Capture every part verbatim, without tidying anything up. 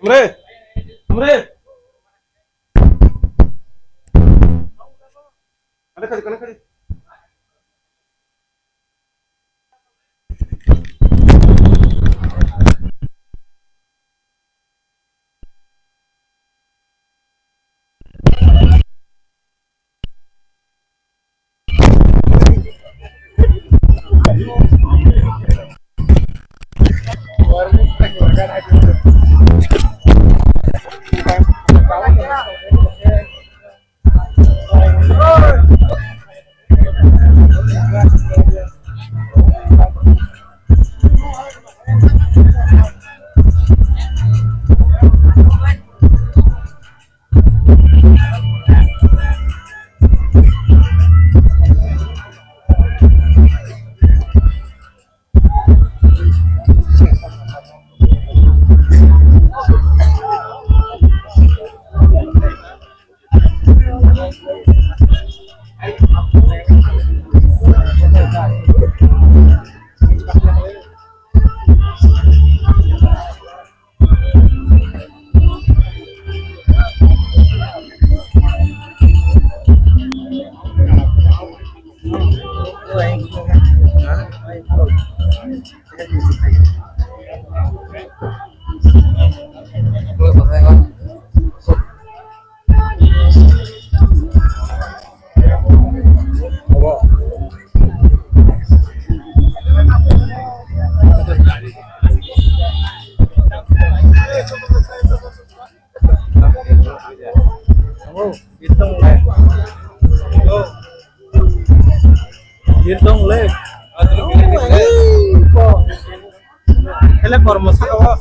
Amre! Amre! Kare, kare, kare, kare. Ele kormo saka o.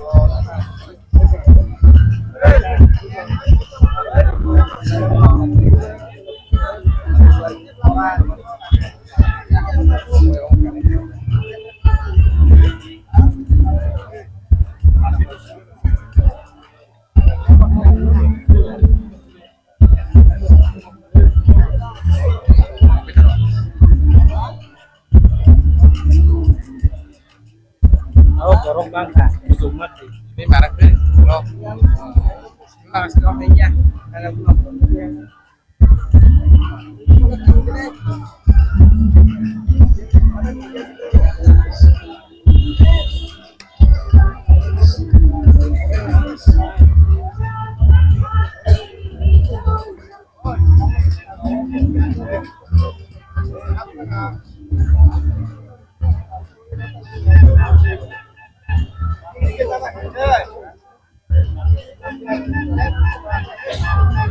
Oh, borok bangkha, kuchukma khe. Tei marak khe, borok. Marak khe, ya.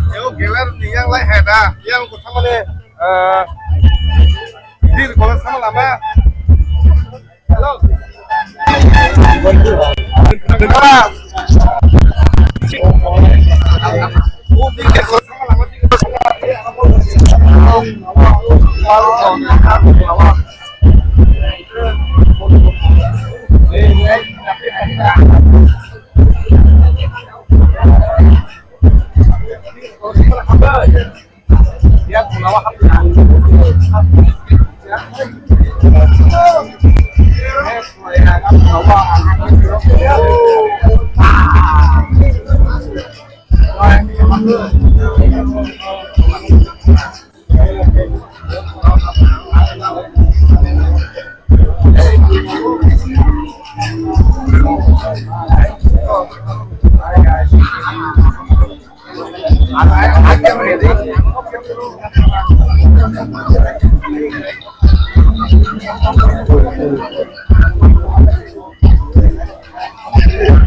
Yang gelar ni yang lai heda, yang ko thamale, eh, dir ko sama lama.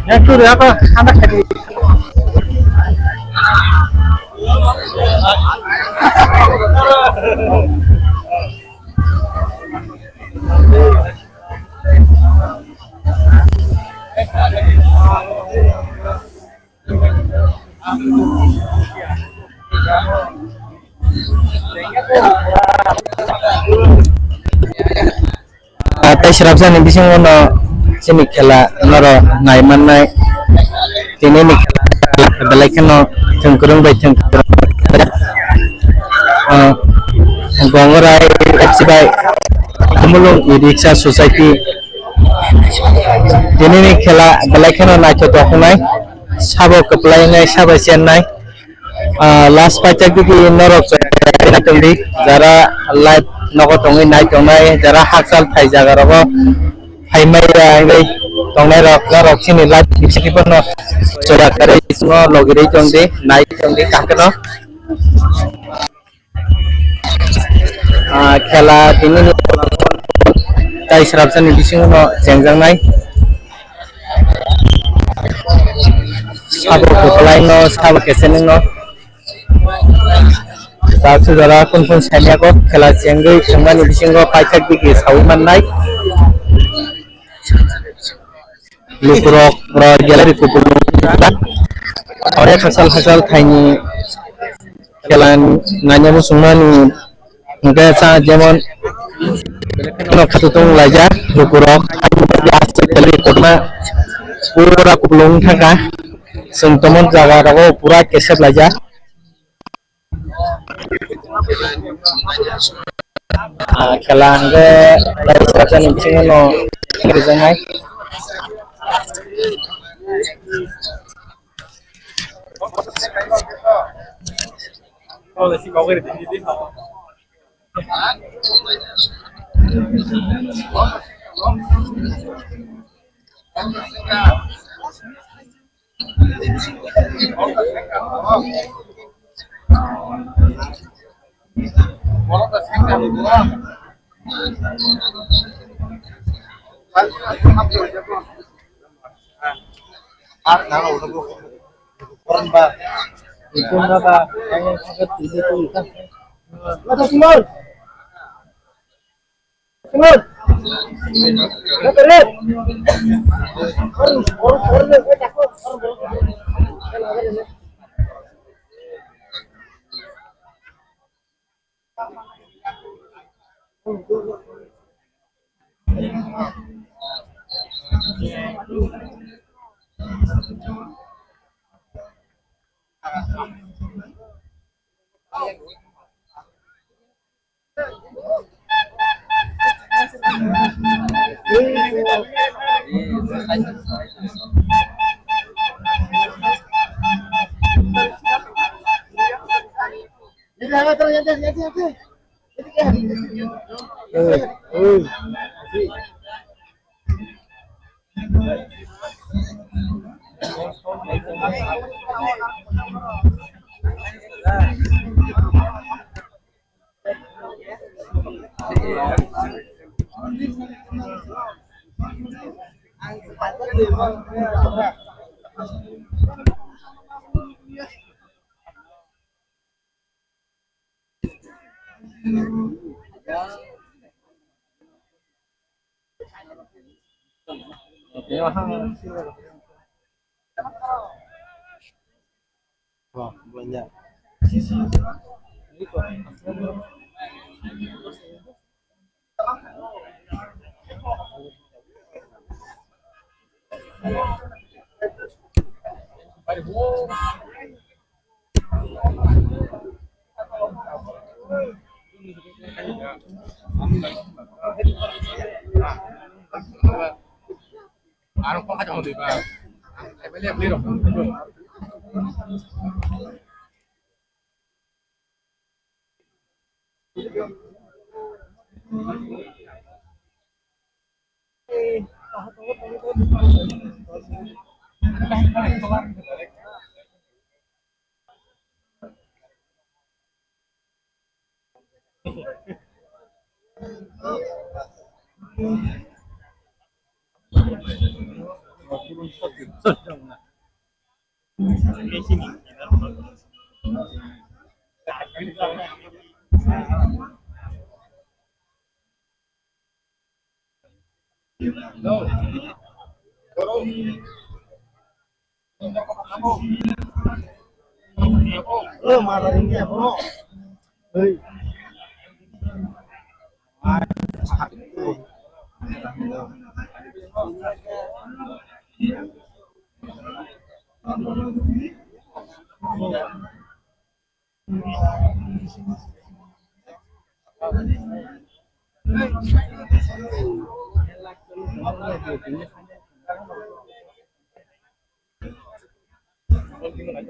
Yang tu dia apa? Anak tadi. Ah, tei srapjani bisingo no chini khela norok nai mannai. Tini ni khela belai kheno thwngkwrwng bai thwngkwrwng. Ah, Gongorai F C bai Khumulwng E-Rickshaw Society. Tini ni khela belai kheno naithotok wngnai. sabo kwplainai, sabo chennai. Ah, last paithak digi norok chwrai tongdi, jara live nogo tongwi nai tongnai, jara hakchal thai jaga rogo phaimai ya wngwi tongnai rok, norok chini live bisingtwi bono chwla kwrwi swngo logirwi tongdi, nai tongdi kaham kheno. Ah, khela tini ni tai srapsa ni bisingo no chengjaknai. Sabo kwplai no, sabo keseni no. Dasu jora kun kun sanya ko khela chengwi chengmani bisingo paithak digi sawi mannai. Lukurok pura gallery kupulung. Ore hasal hasal thaini khela nanya muchungmani hingke sa jemon no khatutung laijak lukurok gallery kotma pura kupulung thangka chwng tomon jaga rogo pura kesep laijak. Ah, khela hingke tai srapsa ni bisingo no rijaknai. Hello.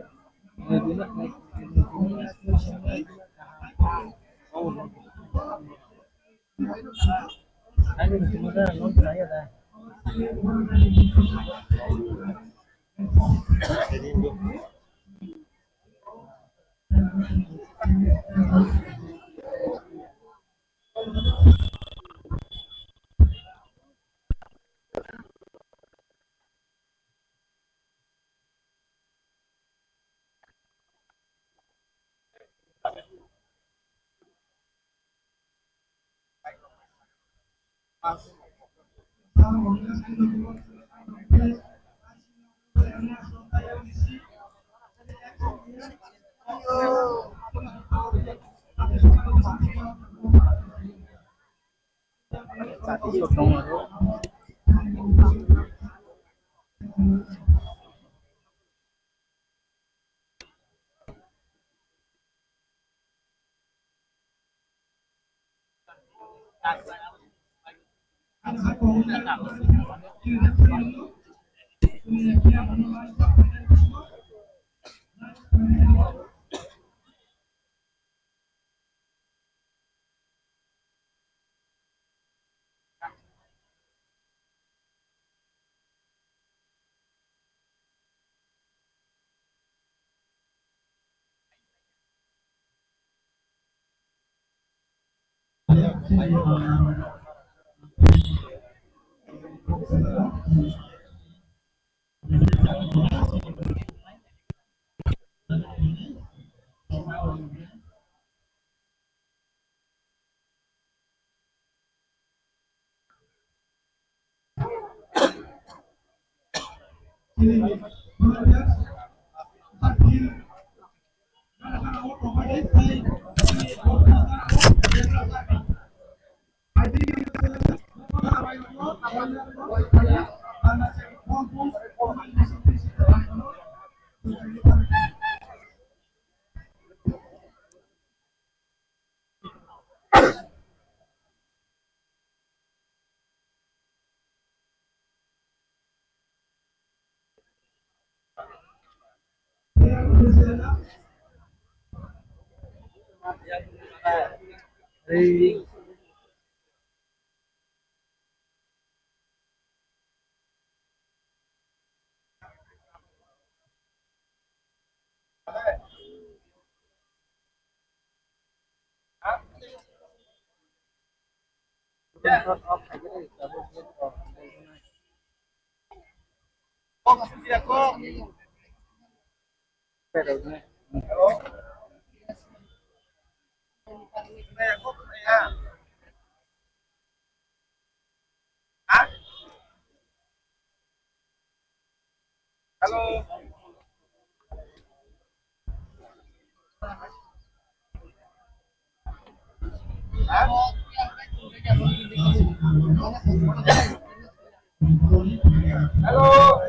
Hello.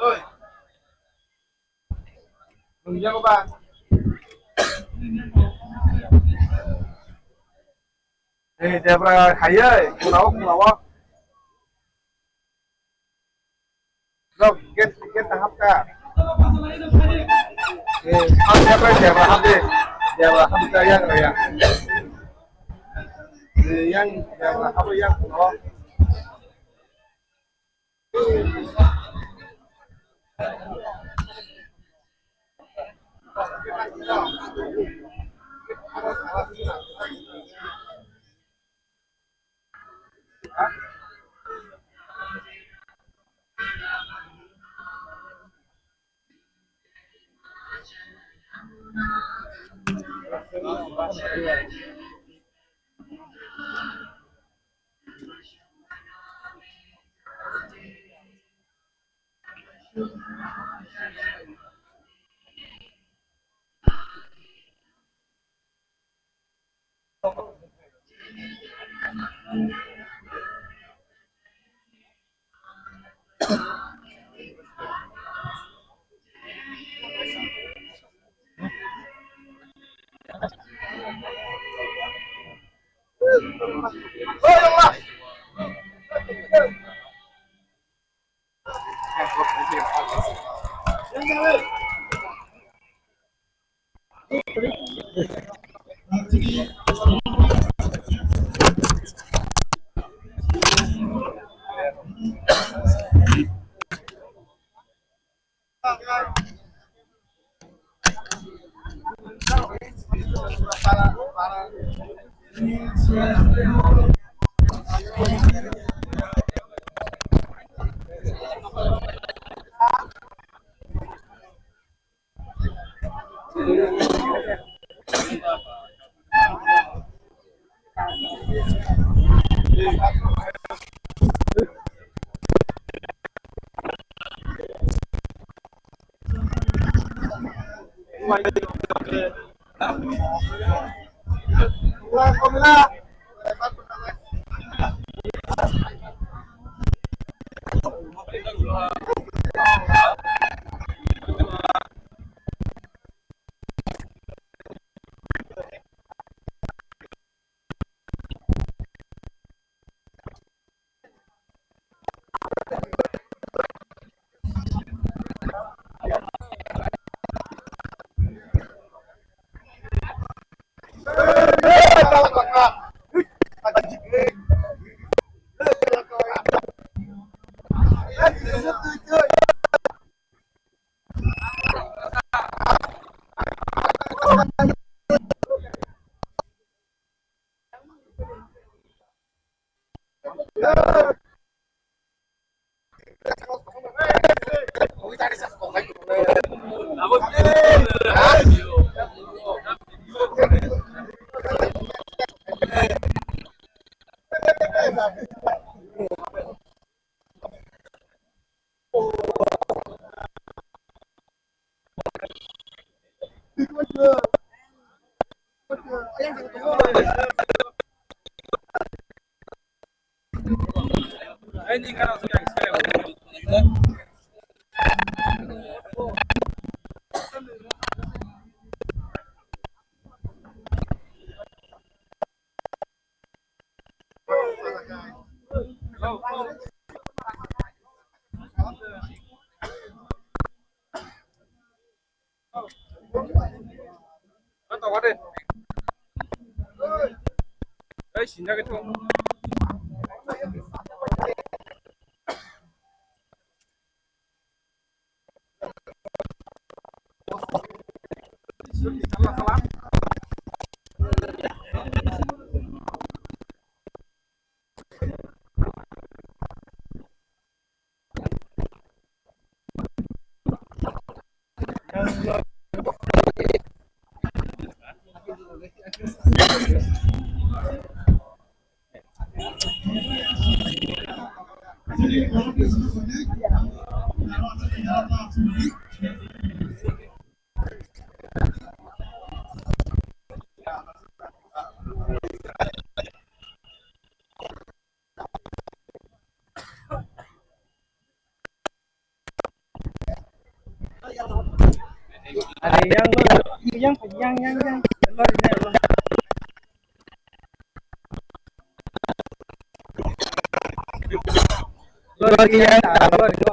Oi. Nungya ba. Eh, debra khaiye, kunao, kunao. Lok, get, get hapka. Eh, hapka, debra hapde. Debra hapka, ya, ya. Yang, yang, apa yang, oh. Are yang, yang, yang, yang. Lori yang, lori.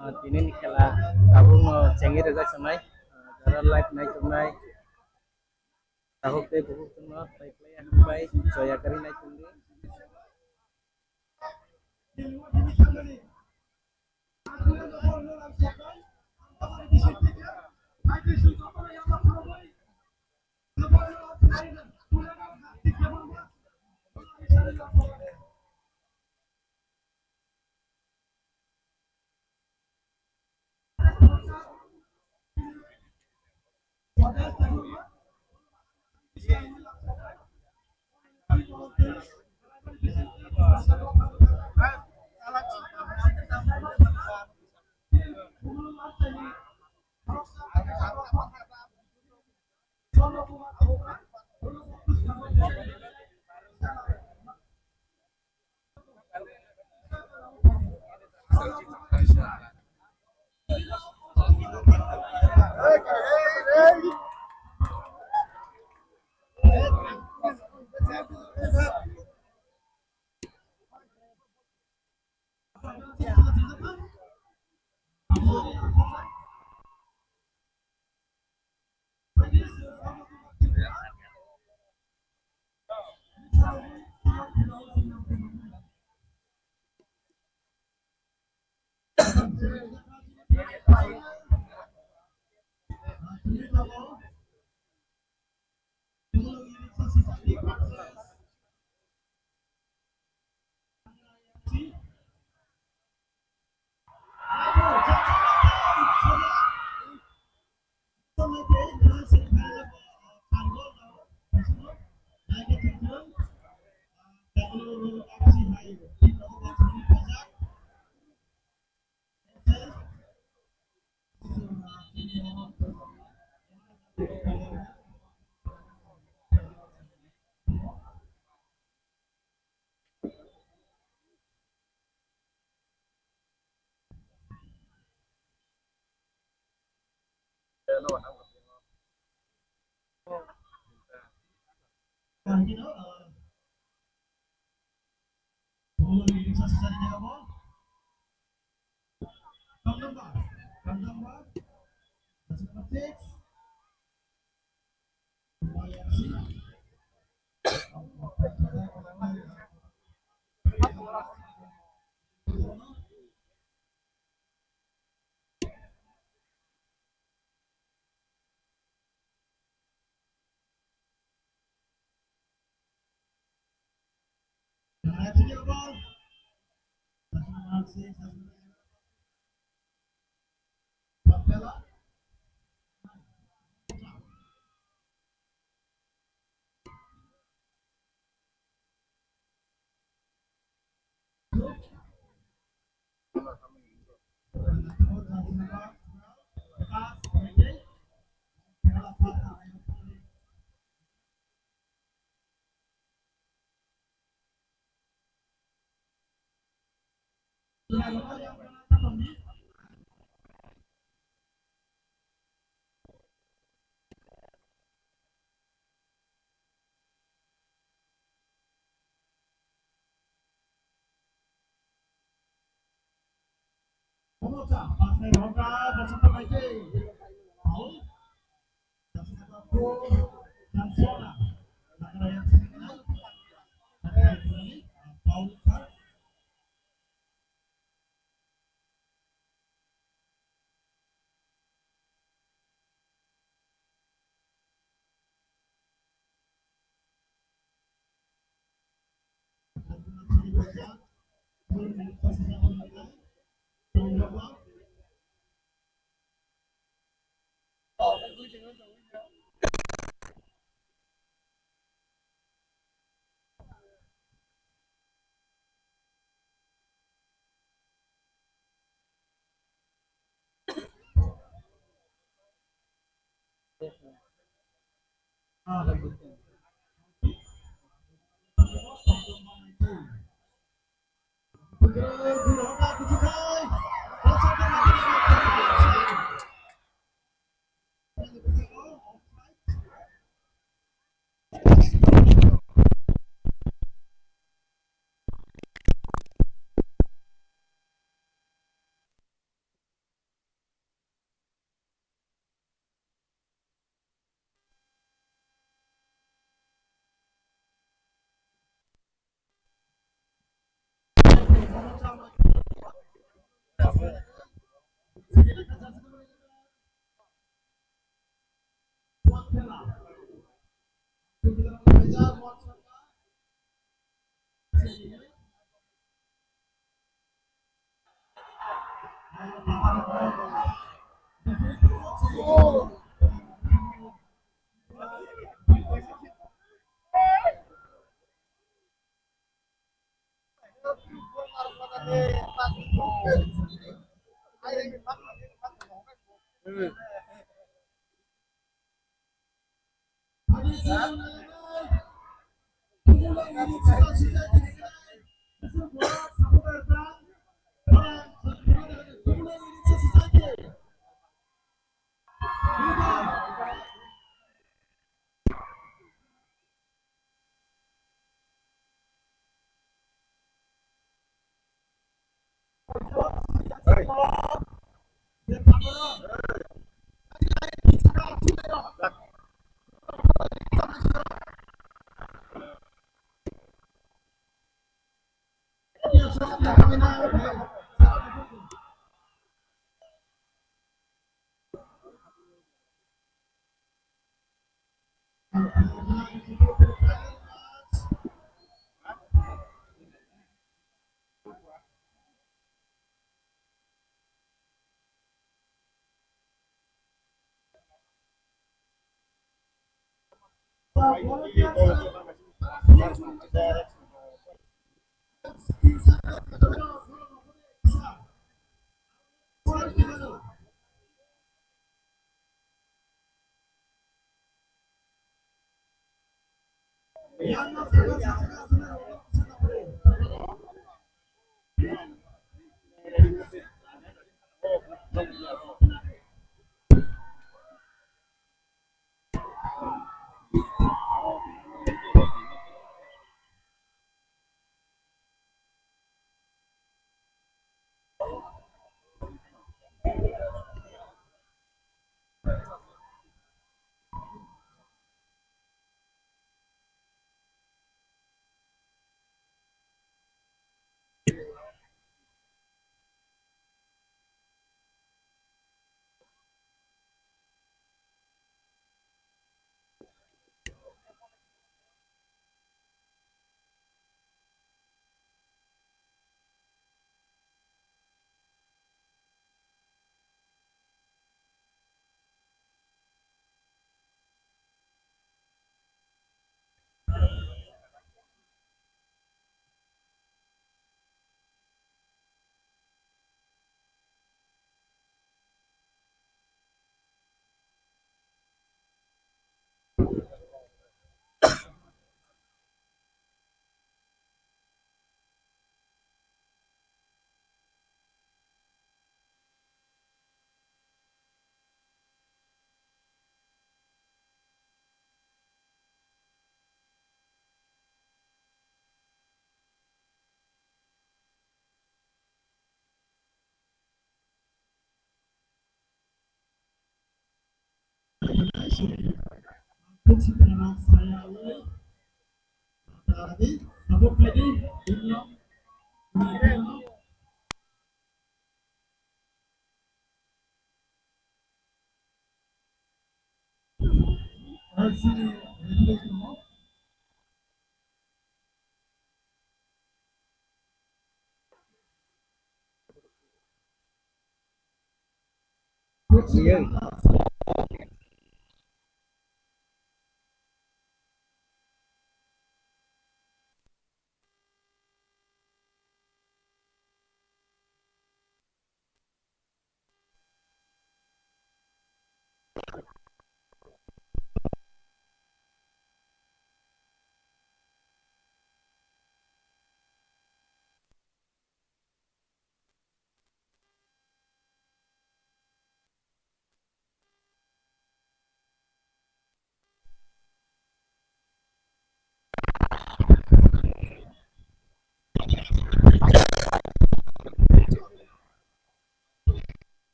Ah, tini ni khela tabuk no chengwi rwjak sanai, ah, jara live nai tongnai. Tabuk tei bukhuk tongno pai khlai ya, hambai joya kwrwi nai tongdi.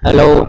Hello.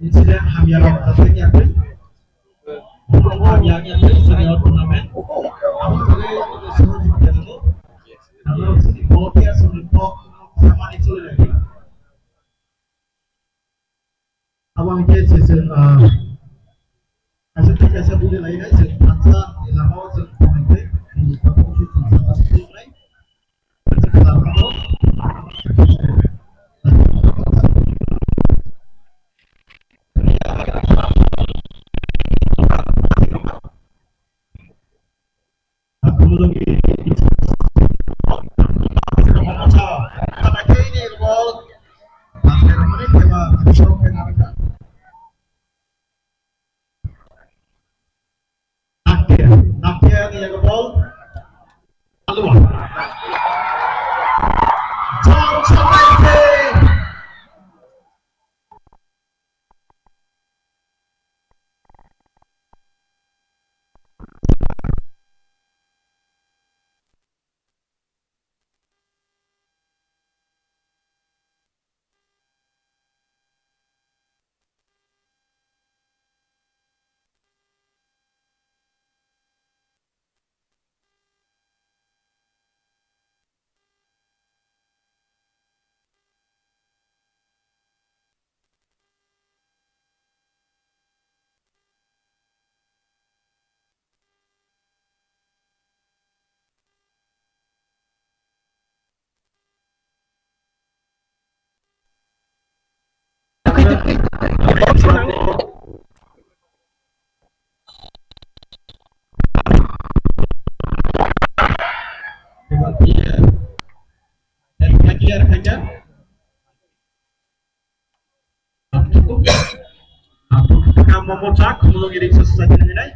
Incident hamya rok ta thang ya twi. Hamya ya twi senior tournament. Abo thangwi senior tournament. Abo sini bo ya sini bo samani chole lagi. Abo ang ke se se, ah, kaisa tei kaisa budi lai hai se thansa ni lama o se tongmai tei ni thansa se thansa se tongmai. Nakhe, nakhe ni yago bol. Alua. John Chamaite. Momo chak, mulung iring sa sa nai.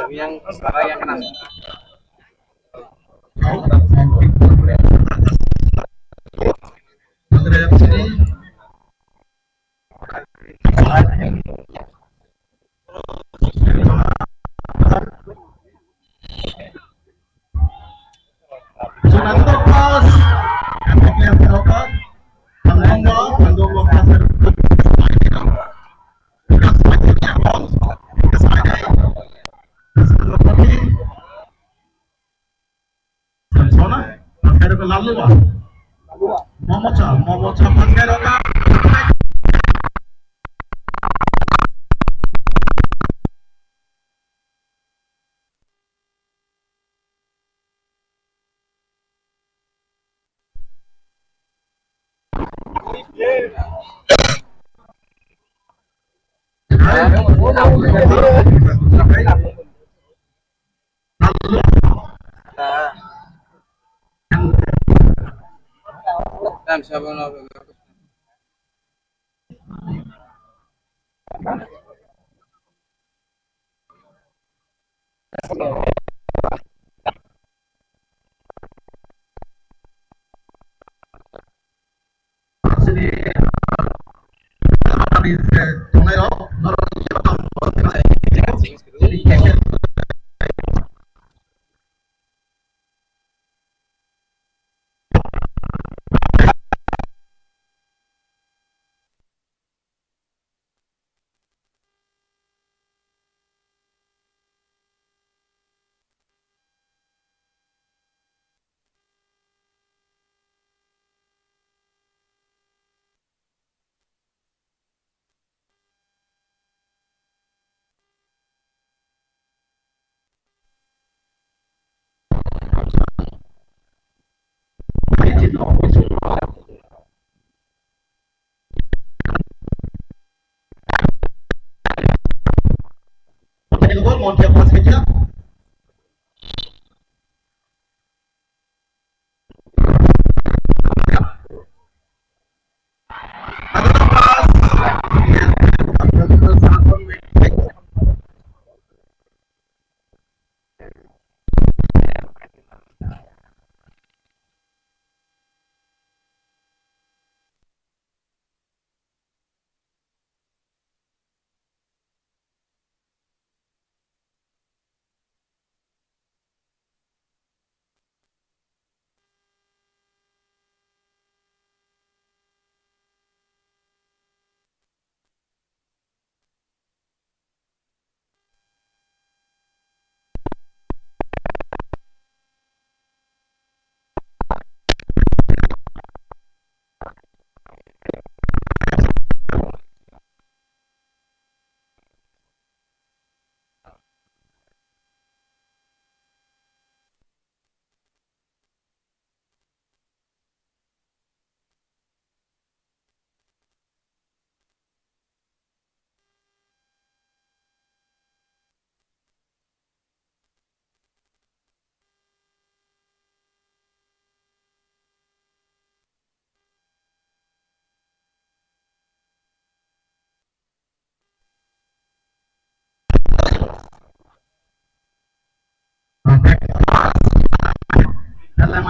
Yang sekarang yang kena. Sona, pakai rok lalu ba. Momo cha, momo cha pakai rok.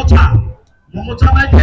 Momocha. Momocha nai khe,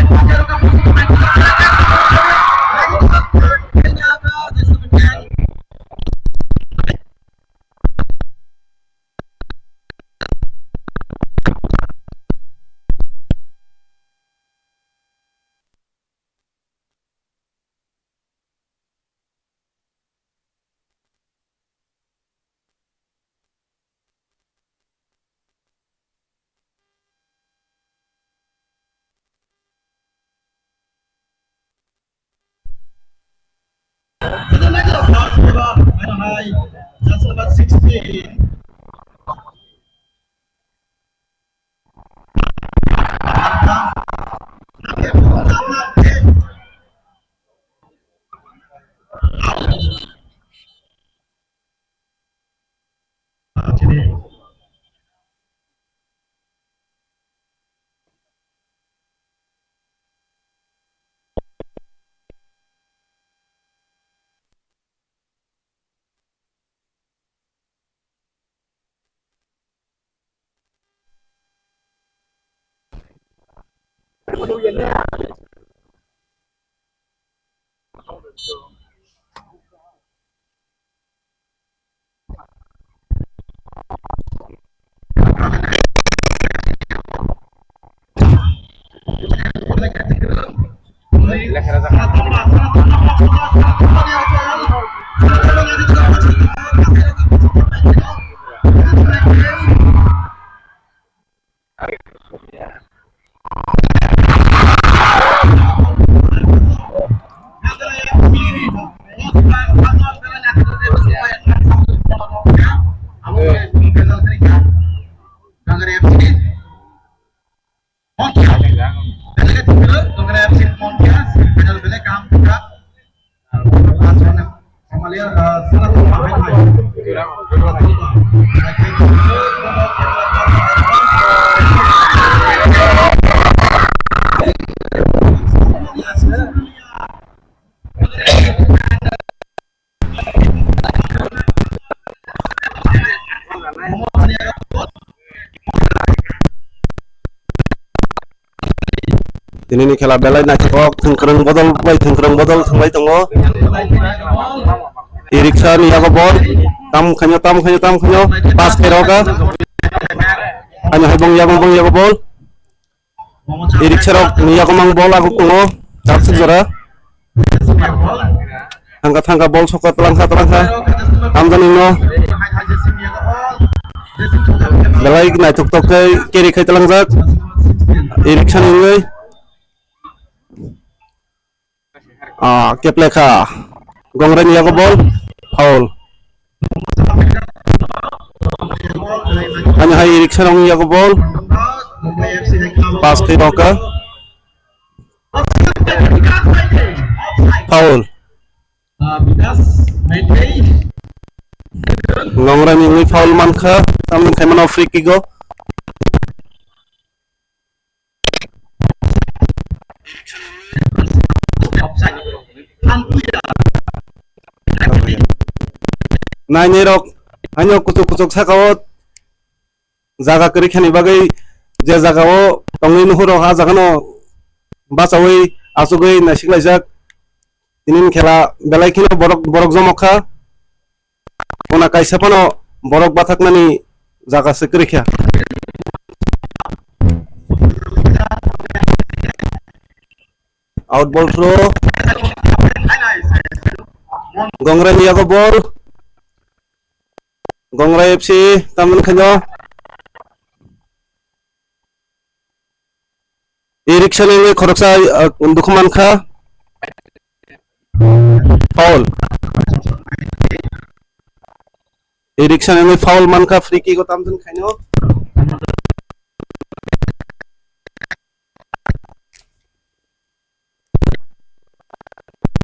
Tini ni khela belai naithok, thwngkwrwng bodol bai thwngkwrwng bodol thwngbai tongo. E-rickshaw ni yago bol, tam khaino, tam khaino, tam khaino, pass khe rw kha. Ani hai bong yago, bong yago bol. E-rickshaw rok ni yago mang bol aguk tongo, chak suk jora. Thangka thangka bol sokha twlangkha twlangkha. Hamjani no. Belai naithok tok khe carry khai twlangjak. E-rickshaw ni wngwi. Ah, keplekha. Gongrai ni yago bol. Foul. Ani hai e-rickshaw rok ni yago bol. Pass khe rw kha. Foul. Gongrai ni wngwi foul mankha. Tamni khaimano free kick o. Nainai rok, haino kuchuk kuchuk saka o jaga kwrwi khani bagwi je jaga o tongwi nuhur rok, ah jaga no bachaui achugwi naisik laijak. Tini ni khela belai kheno borok, borok jomok kha. Kona kaisa phano borok bathaknani jaga se kwrwi kha. Out ball throw. Gongrai ni yago ball. Gongrai F C tamni khaino. E-rickshaw ni wngwi khoroksa, ah, dukhu mankha. Foul. E-rickshaw ni wngwi foul mankha, free kick o tamjani khaino.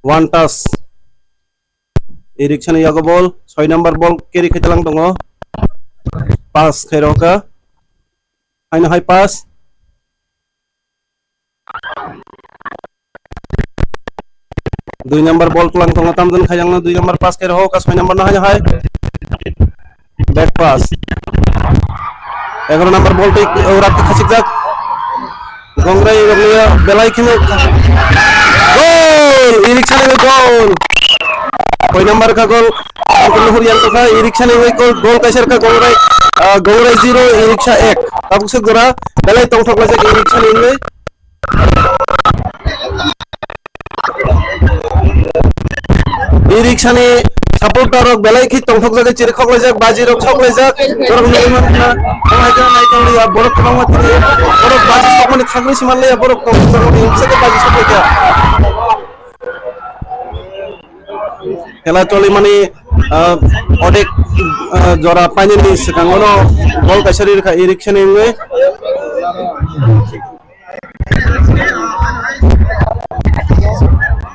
One touch. E-rickshaw ni yago ball, soi number ball carry khai talang tongo. Pass khai rokha. Haino hai pass. Dui number ball tlang tongo, tamjani khayangno dui number pass khe rokha, soi number no haino hai. Back pass. Egaroh number ball tei ora khe khachikjak. Gongrai rokni belai kheno goal! E-rickshaw ni goal! Soi number kha goal. Angkor Nuhur yang tokha, e-rickshaw ni goal, goal kaisa rokha Gongrai, ah, Gongrai zero, e-rickshaw ek. Tabuk swk jora belai tongthok laijak e-rickshaw ni wngwi. E-rickshaw ni supporter rok belai khe tongthok jagwi chirikhok laijak, baji rok sok laijak, borok nugwi mankha, tong hai khe nai tong liya, borok kwbangma tini, borok baji sokmani thangwi se manliya, borok tongthok jagwi se baji sok laikha. Khela cholimani, ah, odek, ah, jora painani swkango no gol kaisa ri rwkha e-rickshaw ni wngwi.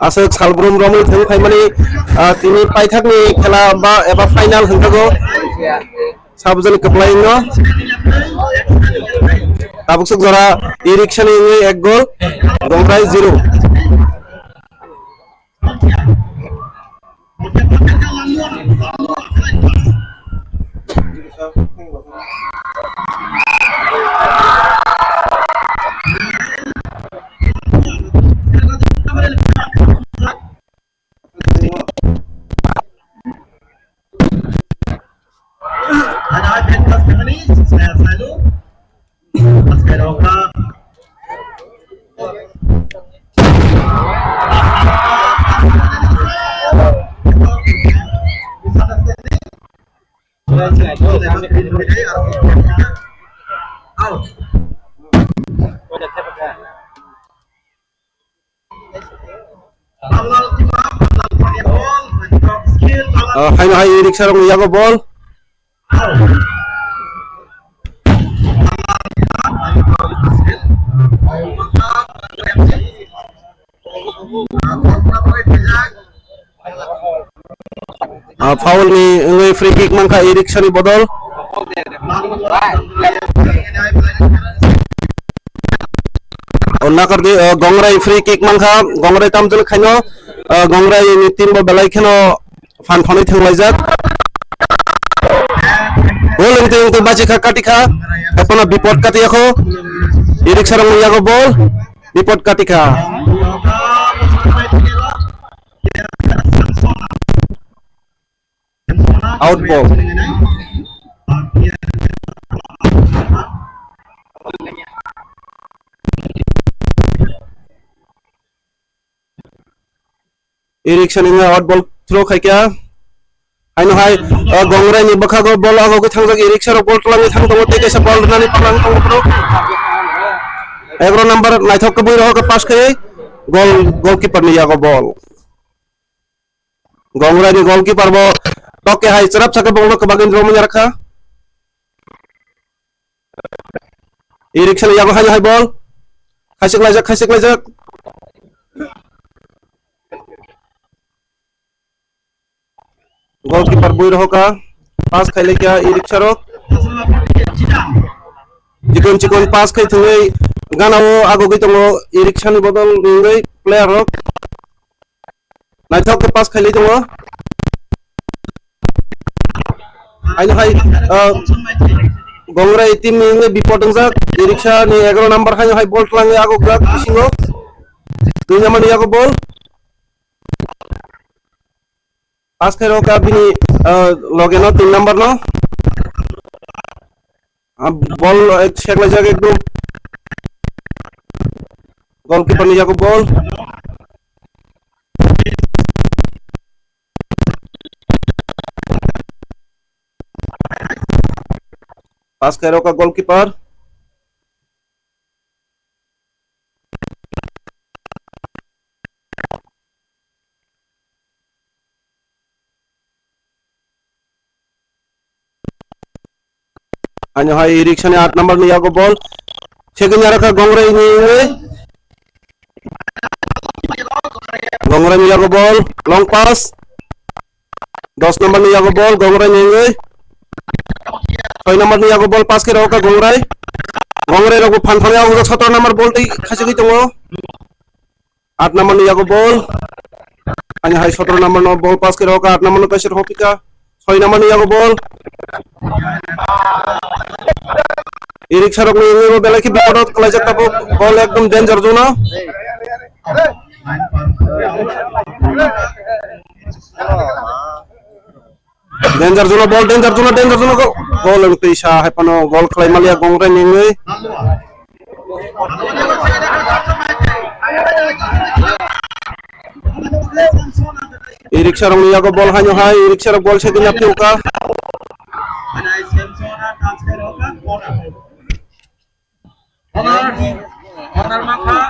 Aswk salbrum romwi thang phaimani, ah, tini paithakni khela ba eba final hwnkhago. Sabujani kwplai no. Tabuk swk jora e-rickshaw ni wngwi ek gol, Gongrai zero. Ah, haino hai e-rickshaw rokni yago ball. Ah, foul ni wngwi free kick mankha e-rickshaw ni bodol. O nakardi, o Gongrai free kick mankha, Gongrai tamjani khaino, o Gongrai ni team bo belai kheno phan phanwi thanglaijak. Gol wngtwi wngtwi bachikha katikha, epono bipod katiyakho, e-rickshaw rokni yago ball, bipod katikha. Out ball. E-rickshaw ni out ball throw khaikha. Haino hai, o Gongrai ni bwkhago ball agogwi thangjak, e-rickshaw rok ball twlangwi thang tongo, tei kaisa ball rwnani twlang tongo borok. Egaroh number naithok kwbwi rohorkha pass khaiwi, goal, goalkeeper ni yago ball. Gongrai ni goalkeeper bo tok khe hai chwrap sakhe bongno kwbangwi romwi narakha. E-rickshaw ni yago haino hai ball. Khaisik laijak, khaisik laijak. Goalkeeper bui rohorkha. Pass khailaikha e-rickshaw rok. Chikon chikon pass khai thangwi gana o agogwi tongo e-rickshaw ni bodol ni wngwi player rok. Naithok khe pass khailai tongo. Haino hai, ah, Gongrai team ni wngwi bipod wngjak. E-rickshaw ni egaroh number haino hai ball twlangwi agokjak bisingo. Twi namani yago ball. Pass khairokha bini, ah, loge no tin number no. Ah, ball, eh, seklaijak ekdom. Goalkeeper ni yago ball. Pass khairokha goalkeeper. Ani hai Iriksa ni aat number ni yago ball. Second yaro kha Gongrai ni wngwi. Gongrai ni yago ball. Long pass. Dos number ni yago ball. Gongrai ni wngwi. Soi number ni yago ball pass khe rw kha Gongrai. Gongrai rok bo phan thani yago sotoro number ball tei khachigwi tongo. Aat number ni yago ball. Ani hai sotoro number no ball pass khe rw kha, aat number no kaisa rw pika. Soi number ni yago ball. Iriksa rok ni wngwi bo belai khe bipodot kwlaijak tabuk. Ball ekdom danger zone o. Danger zone o ball, danger zone o, danger zone o. Goal wng twi sa hai phano goal khlai maliya Gongrai ni wngwi. Iriksa rok ni yago ball haino hai, Iriksa rok ball se gwnap thung kha.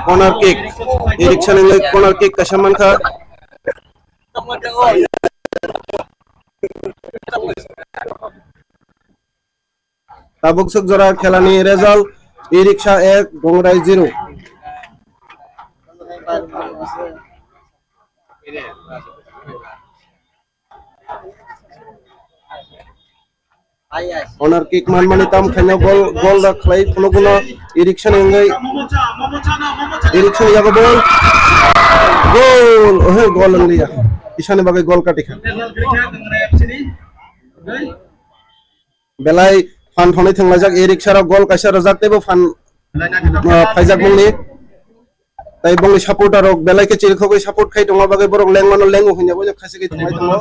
Corner kick. Iriksa ni corner kick kaisa mankha. Tabuk suk jora khelani result, Iriksa ek, Gongrai zero. Corner kick manmani tam khaino goal, goal da khlai phunukno Iriksa ni wngwi. Iriksa ni yago ball. Goal, ohe goal wngya. Isani bagwi goal katikha. Belai phan thonwi thwnglaijak, Iriksa rok goal kaisa rwjak teibo phan, ah, phaijak bongni. Tai bongni supporter rok belai khe chirikhogwi support khai tongma bagwi borok lengmano lengo hwnwi bo khasi khai tongmai tongo.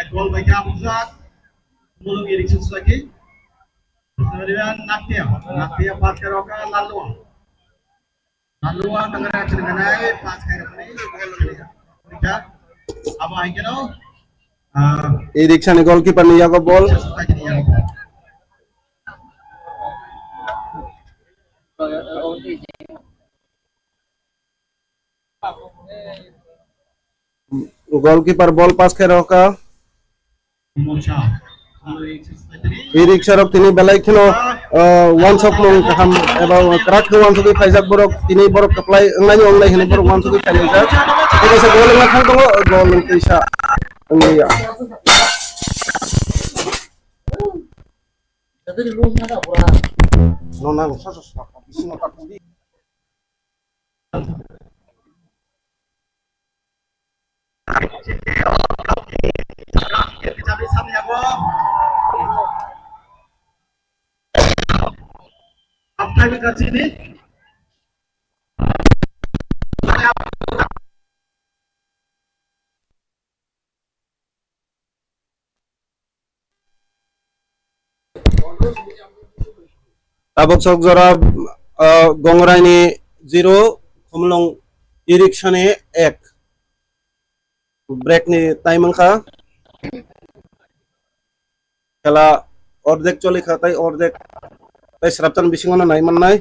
Ek gol bai khe abujak. Mulung Iriksa Society. Sariban Naktia. Naktia pass khe rw kha Lalua. Lalua tangara chiriganai pass khe rw kha. Abo hai khe no, ah, Iriksa ni goalkeeper ni yago ball. Society ni yago. Goalkeeper ball pass khe rw kha. Iriksa rok tini belai kheno, ah, wansokmung kaham eba kwrak khe wansogwi phaijak borok, tini borok kwplai wngnai wngnai hwnwi borok wansogwi phailaijak. Tei kaisa goal wngna thang tongo, goal wng twi sa wngya. No nang sa sa sa bisingo ta tongdi. Tabuk sok jora, ah, Gongrai ni zero, Khumulwng Iriksa ni ek. Break ni time wngkha. Khela ordek choli kha, tai ordek, tai srapchan bisingo no nai mannai.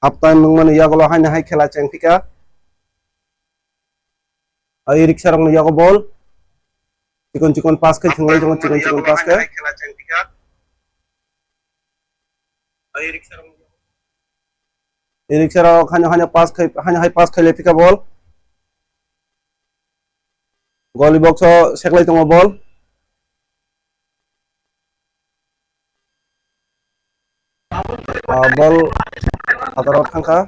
Half time wngmani yagulo haino hai khela chengphika. Ai riksarokni yago bol. Chikon chikon pass khai thwnglai tongo, chikon chikon pass khai. Ai riksarok haino haino pass khai, haino hai pass khai lephika bol. Goli box o seklai tongo bol. Ah, bol phataro thangkha.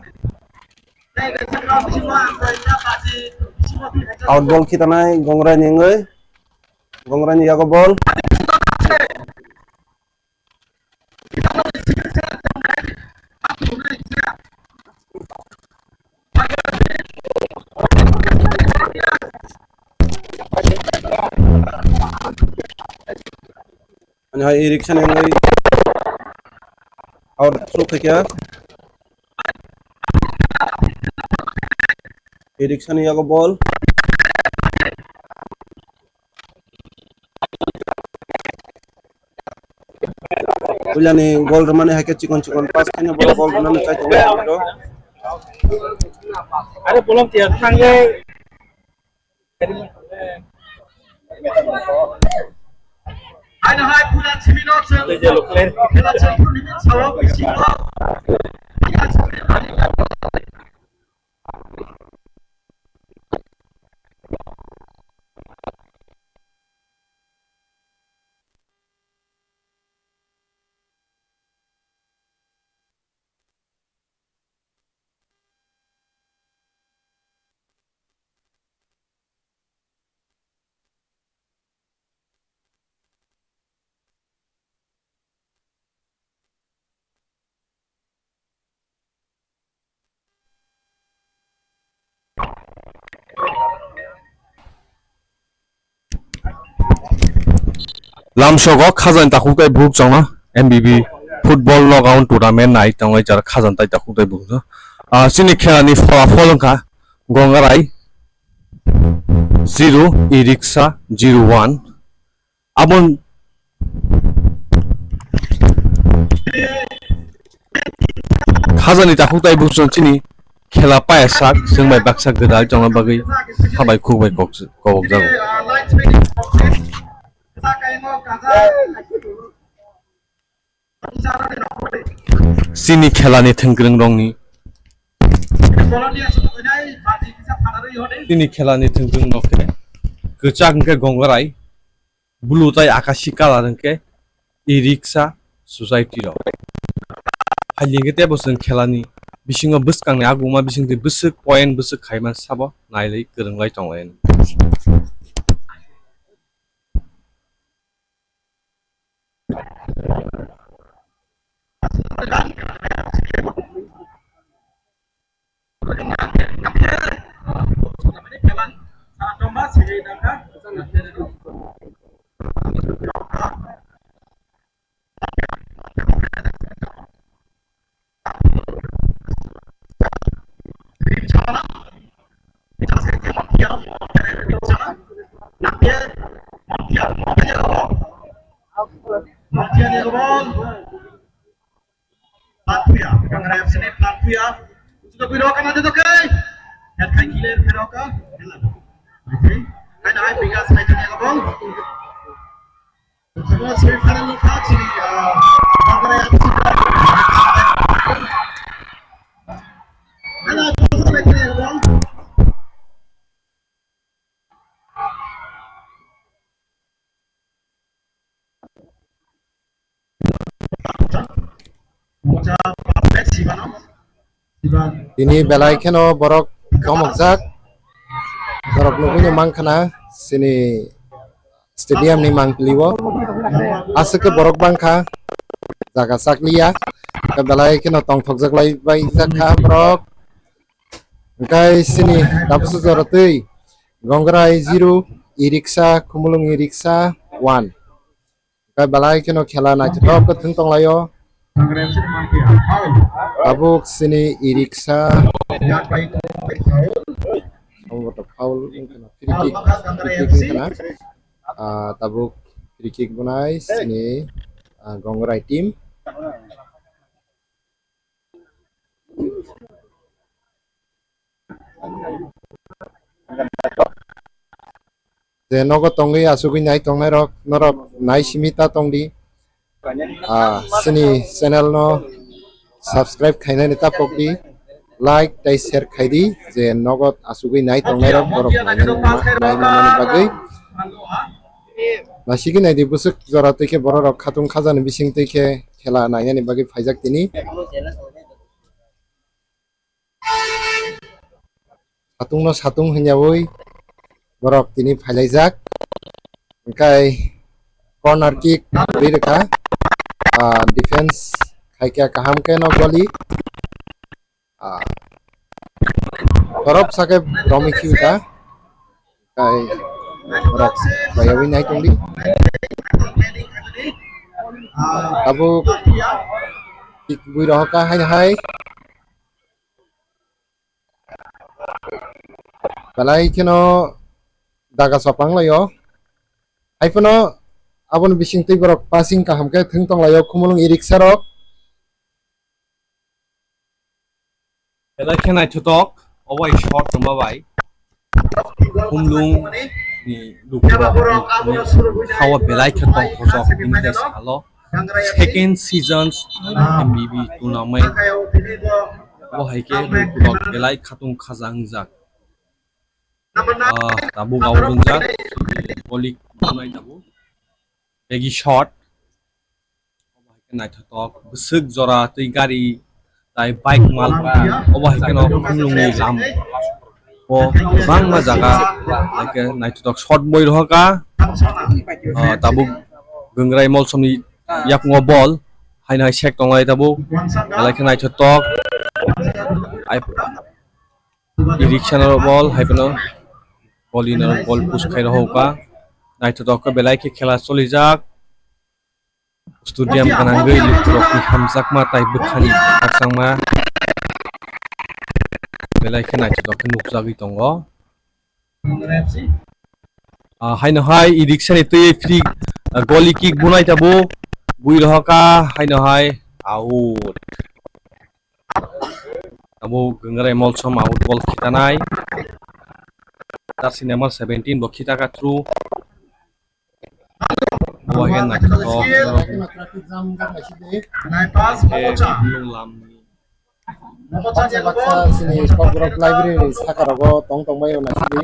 Out bol khitanai Gongraini wngwi. Gongraini yago bol. Ani hai e-rickshaw ni wngwi out throw khaikha. E-rickshaw ni yago bol. Puilani gol rwmani hai khe chikon chikon pass khaina borok gol rwnani chai tongo. Are bolong tiya thangwi. Haino hai puila chimino chwng. Puila chwng phuru nini sao bisingo. Lamsogo khajani takhuk tai bukhuk chwngno M B B football knockout tournament nai tongwi jar khajani tai takhuk tai bukhuk. Ah, chini khelani phola phol wngkha Gongarai zero, E-Rickshaw zero one. Abon khajani takhuk tai bukhuk chwng chini khela paya sak chwng bai baksa gwdal chongna bagwi habai khuk bai kok, kok jago. Chini khelani thwngkwrwng rokni, chini khelani thwngkwrwng rok khe kwchak hwnkhe Gongarai, blue tai akashi colour hwnkhe E-Rickshaw society rok. Haili hwnkhe teibo chwng khelani bisingo bwskangni aguma bisingtwi bwswk point bwswk khaima sabo nailai kwrwnglai tonglaino. Pathuya, Gongarai F C ni Pathuya. Sudah biro kana dito kay. Head kay kiler pero ka. Okay. Kay na ay bigas kay tanya ka bong. Semifinal ni kha chini, ah, Gongarai F C. Ana, Tini belai kheno borok khomokjak, borok nugwino mankha na chini stadium ni mangpili o. Aswk khe borok bangkha, jaga chakliya, belai kheno tongthokjak lai bai jakha borok. Hwnkhe chini tabukhe jora twi Gongarai zero, E-Rickshaw, Khumulwng E-Rickshaw one. Hwnkhe belai kheno khela naithothok khe thwng tonglaio. Tabuk chini E-Rickshaw. Obo to foul wngkha na, free kick, free kick wngkha na. Ah, tabuk free kick bunai chini, ah, Gongarai team. je nogo tongwi asugwi nai tongnai rok, norok nai simi ta tongdi. Ah, chini channel no subscribe khainani ta pokdi, like tei share khaidi, je nogo asugwi nai tongnai rok borok nainani ma-, nai manani bagwi. Naisigi naidi bwswk jora twi khe borok rok khatung khajani bising twi khe khela nainani bagwi phaijak tini. Satungno satung hwnyaui borok tini phailaijak. Hwnkhe corner kick ri rwkha. Ah, defense khaikha kaham khe no goli. Ah, borok sakhe romwi khiuta. Hwnkhe borok phaiyaui nai tongdi. Tabuk kick bui rohorkha hai hai. Belai kheno daga chopang laio. Hai phano aboni bising twi borok passing kaham khe thwng tong laio Khumulwng e-rickshaw rok. Belai khe naithothok, obo hai shot tongma bai. Khumlwng ni lukurok ni thao belai khe tongthokjak, bini khe salo second seasons M B B tournament. Bo hai khe lukurok belai khatung khaja wngjak. Ah, tabuk out wngjak, golik wngnai tabuk. Bagi shot. Obo hai khe naithothok, bwswk jora twi gari tai bike mal, obo hai kheno Khumlwngni lam o kwbangma jaga hai khe naithothok shot boi rohorkha. Ah, tabuk Gwngrai Molsomni yakungo ball, haino hai sek tonglai tabuk, belai khe naithothok. Ai, e-rickshaw no ball hai phano goal ino ball push khai rohorkha. Naithothok khe belai khe khela cholijak. Stadium gwnangwi lukurokni hamjakma tai bwkhani khakchangma belai khe naithothok khe nukjagwi tongo. Ah, haino hai e-rickshaw ni twi free, ah, goal kick bunai tabuk, bui rohorkha, haino hai out. Abo Gwngrai Molsom out ball khitanai. Jersey number seventeen bo khitaka through. Bo hai naithothok. Traffic jam wngkha naisidi. Khe Khumlwng lamni. Baksa baksa chini Kokborok library saka rogo tong tongbaio naisidi.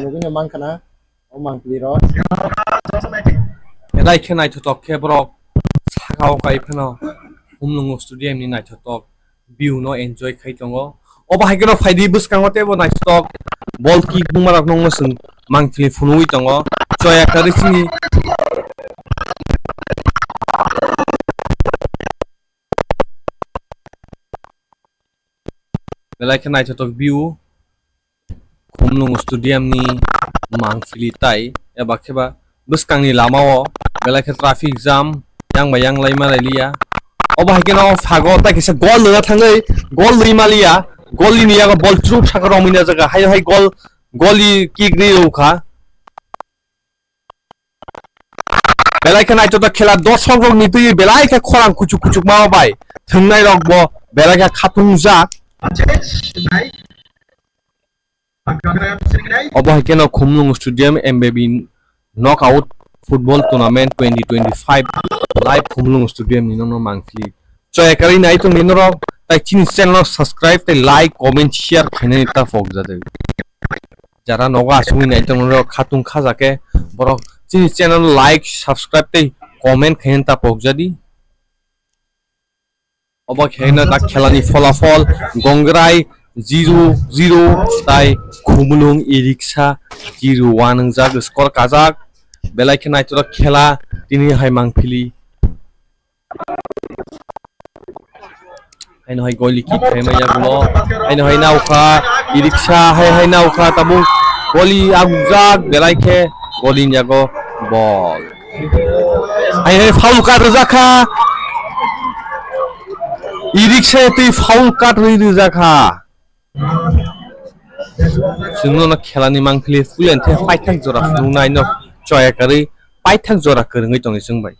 Nugwino mankha na. O mangpili rok. Belai khe naithothok khe borok saka o kai phano Khumlwng stadium ni naithothok view no enjoy khai tongo. Obo hai kheno phaidi bwskango teibo naithothok ball kick buma rok nokno chwng mangpili phunugwi tongo. Choya kwrwi chini belai khe naithothok view. Khumlwng stadium ni mangpili tai eba kheba bwskangni lamao belai khe traffic jam yang bai yang laima lailiya. Obo hai kheno phago tai kisa goal rwna thangwi goal rwi maliya, goal ni yago ball chuk saka romwi na jaga hai hai goal, goal kick rwi rwkha. Belai khe naithothok khela, dorsok rokni twi belai khe khorang kuchuk kuchuk ma bai thwngnai rok bo belai khe khatungjak. Obo hai kheno Khumlwng Stadium M B B Knockout Football Tournament twenty twenty-five live Khumlwng Stadium ni nokno mangpili. Choya kwrwi nai tongdi norok, tai chini channel no subscribe tei like, comment, share khainani ta pokjadi. Jara nogo asugwi nai tongmani rok khatung khaja khe borok chini channel like, subscribe tei comment khaina ta pokjadi. Obo khe no da khelani pholafol Gongrai zero zero tai Khumulwng e-rickshaw zero one wngjak, score kajak. Belai khe naithothok khela tini hai mangpili. Haino hai goal kick khaima yagulo. Haino hai naukha, e-rickshaw hai hai naukha, tabuk goal agujak, belai khe goal ni yago ball. Hai hai foul card rwjakha. E-rickshaw twi foul card rwi rwjakha. Chwngno no khelani mangpili full and paithak jora phunuknai no choya kwrwi paithak jora kwrwngwi tongwi chwng bai.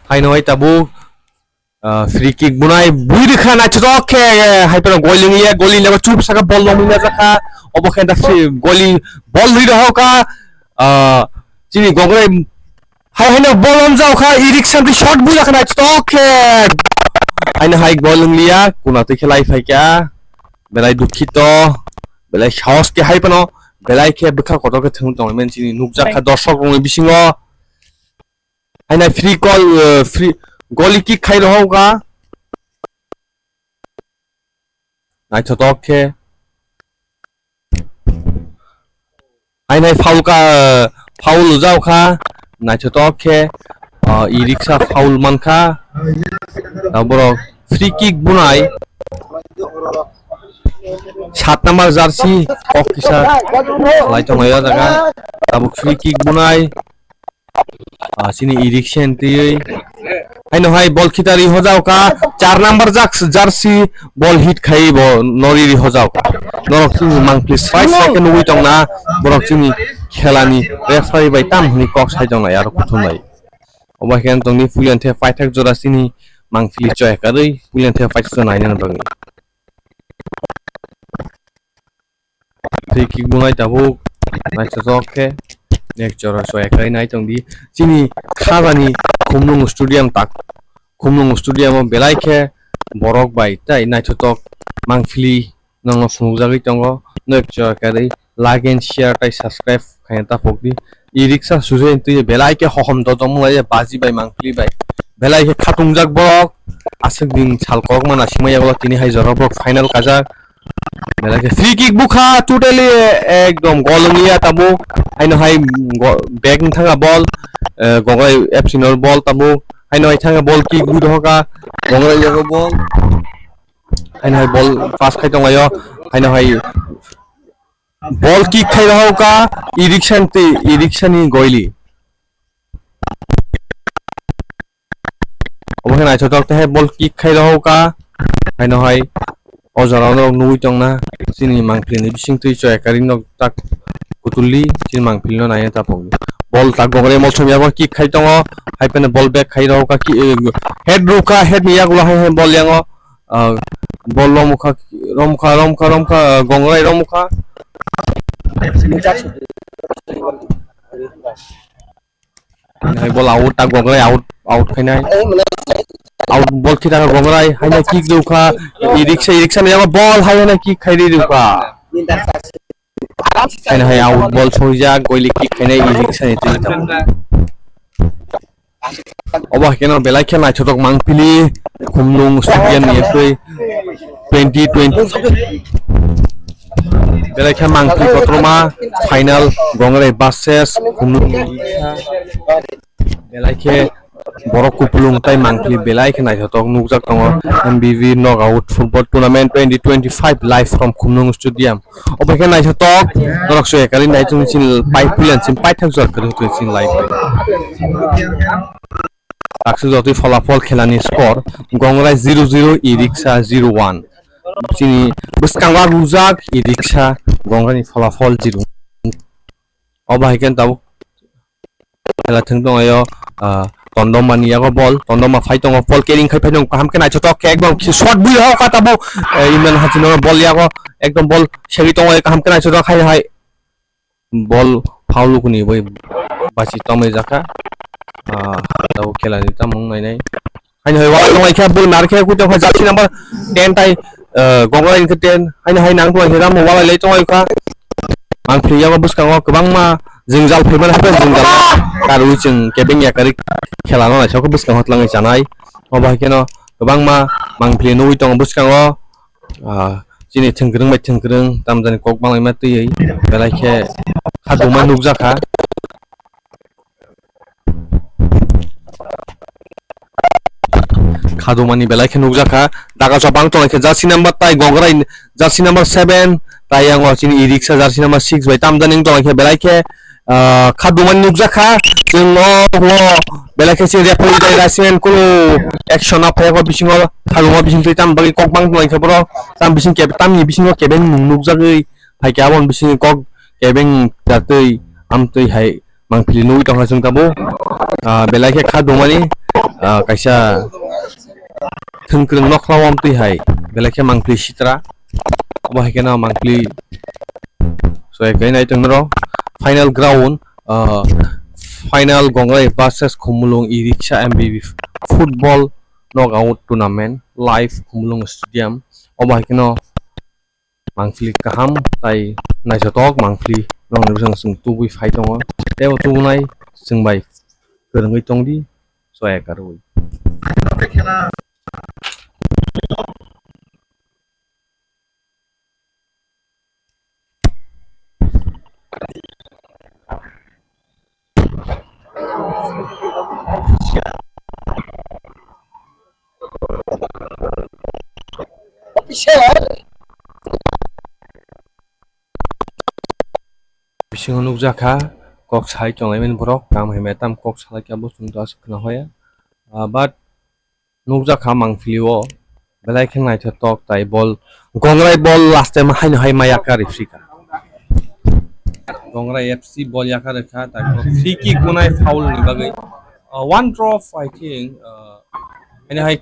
Haino hai tabuk, ah, free kick bunai bui rikha naithotok khe, eh, hai phano goli wngya, goli leba chup saka bol lomwi najakha, obo khe da free goli bol rwi rohorkha, ah, chini gograi hai haino bol omjaokha, Eriksson twi shot bujakha naithotok khe. Haino hai gol wngliya, kuna twi khe lai phaikha, belai dukhito, belai sahos khe hai phano, belai khe bwkha kotor khe thwng tongmani chini nukjakha dorshok rokni bisingo. Haino free call, eh, free goal kick khai rohorkha. Naithotok khe. Haino hai foul ka, eh, foul ujao kha. Naithotok khe, eh, Eriksson foul mankha. Tabuk borok free kick bunai. Sat number jersey kok kisa lai tonglai o jaga. Tabuk free kick bunai. Ah, chini Eriksson twiwi. Haino hai bol khitari hojao kha, char number jak jersey bol hit khai bo nori ri hojao kha. Norok chini mangpli side side khe nugwi tongna, borok chini khelani referee bai tam hwnwi kok sai tonglai aro kuthum bai. Obo khe tongni puilanthe paithak jora chini mangpli choya karwi puilanthe paithak jora nainani bagwi. Free kick bunai tabuk naithotok khe nek jora choya khai nai tongdi. Chini khajani Khumlung Stadium tak, Khumlung Stadium o belai khe borok bai tai naithotok mangpili nokno phunukjagwi tongo. Nek jora karwi like and share tai subscribe khaina taphokdi. Eriksson sujai twi belai khe hohom dodom wnglaijak baji bai mangpili bai. Belai khe khatungjak borok aswk din sal kokma nasimai yago tini hai jora borok final kajak. Belai khe free kick bukha totally ekdom gol wngliya tabuk. Haino hai go-, back wng thangkha bol, eh, Gograi F C no bol tabuk. Haino hai thangkha bol kick bui rohorkha Gograi yago bol. Haino hai bol pass khai tonglaio. Haino hai bol kick khai rohorkha Eriksson twi, Eriksson ni goili. Obo khe naithotok tei hai bol kick khai rohorkha. Haino hai o jora o norok nugwi tongna chini mangpili ni bising twi choya karwi nok tak kutulwi chini mangpili no naina taphokdi. Bol tak Gograi mol somya bo kick khai tongo. Hai phano bol back khai rohorkha ki, eh, head rwkha, head ni yagulo hai hai bol yango. Ah, bol romkha, romkha, romkha, romkha, ah, Gograi romkha. Hai bol out, tak Gograi out, out khainai. Out bol khita Gograi, haino kick rwkha, Eriksson, Eriksson ni yago bol, haino kick khai rwkha. Haino hai out bol soijak, goili kick khainai Eriksson ni twi tamo. Obo hai kheno belai khe naithotok mangpili, Khumlung Stadium ni ektwi twenty twenty. Belai khe mangpili kotorma final Gongrai versus Khumlung. Belai khe borok kupulung tai mangpili belai khe naithotok nukjak tongo M B B Knockout Football Tournament twenty twenty-five live from Khumlung Stadium. Obo khe naithotok, norok soi ekari naitung chin pai puilan chin paithak jor kwrwng twi chin lai pai. Taksa jotwi pholapol khelani score, Gongrai zero zero, E-Rickshaw zero one. Chini bwskango rwjak E-Rickshaw, Gongrai ni pholapol zero. Obo hai khe tabuk khela thwng tongo, ah, Tondoma ni yago bol, Tondoma phai tongo, bol carrying khai phai tongo, kaham khe naithotok khe ekdom shot bui rok kha tabuk, eh, Imran Hasim no bol yago ekdom bol segwi tongo, kaham khe naithotok hai hai bol foul kuni bai bachi tongmai jakha, ah, tabuk khela ni tamung nai nai. Haino hai walai tonglaikha, bol narikhe kwi tongkha, jersey number ten tai, eh, Gongrai hwnkhe ten. Haino hai nang tonglaikha, tamo walai lai tonglaikha. Mangpili yago bwskango kwbangma jwngjal phaimani, haphai jwngjal karwi chwng kebeng yakarwi khelano naisokhe bwskango twlangwi chanai. Obo hai kheno kwbangma mangpili nugwi tongo bwskango. Ah, chini thwngkwrwng bai thwngkwrwng tamjani kok banglaima twiwi belai khe kha duma nukjakha. Khadumani belai khe nukjakha. Daga chopang tonglaikhe jersey number tai Gongrai jersey number seven, tai yango chini E-Rickshaw jersey number six bai tamjani wng tonglaikhe belai khe, Ah, kha dumani nukjakha, chwng o, o, belai khe se referee bai raisen kulo action a phaiya bisingo, kha duma bising twi tam bagwi kok bang tongkha borok, tam bising kebe, tamni bisingo kebeng nung nukjagwi phaikha, aboni bisingo kok kebeng jatwi amtwi hai mangpili nugwi tongkha chwng tabuk. Ah, belai khe kha dumani, ah, kaisa thwngkwrwng nokhlao amtwi hai belai khe mangpili sitra, obo hai kheno mangpili. So, ekdai nai tong noro final ground, uh, final Gongrai versus Khumulwng e-rickshaw M B B football knockout tournament live Khumulwng Stadium. Obo hai kheno mangpili kaham tai naithotok mangpili nokni bwskango chwng tubui phai tongo. Tei o tubunai chwng bai kwrwngwi tongdi, so ekarwi. Bisingo nukjakha, kok sai tonglaimani borok, kam hai mai tam kok salai khe abo chwng to aswk khna hoya. Ah, but nukjakha mangpili o belai khe naithotok tai bol, Gongrai bol last time haino hai ma yakar rifrika. Gongrai F C bol yakar rikha, tai free kick bunai foul ni bagwi. Uh, one drop, I think, uh, haino hai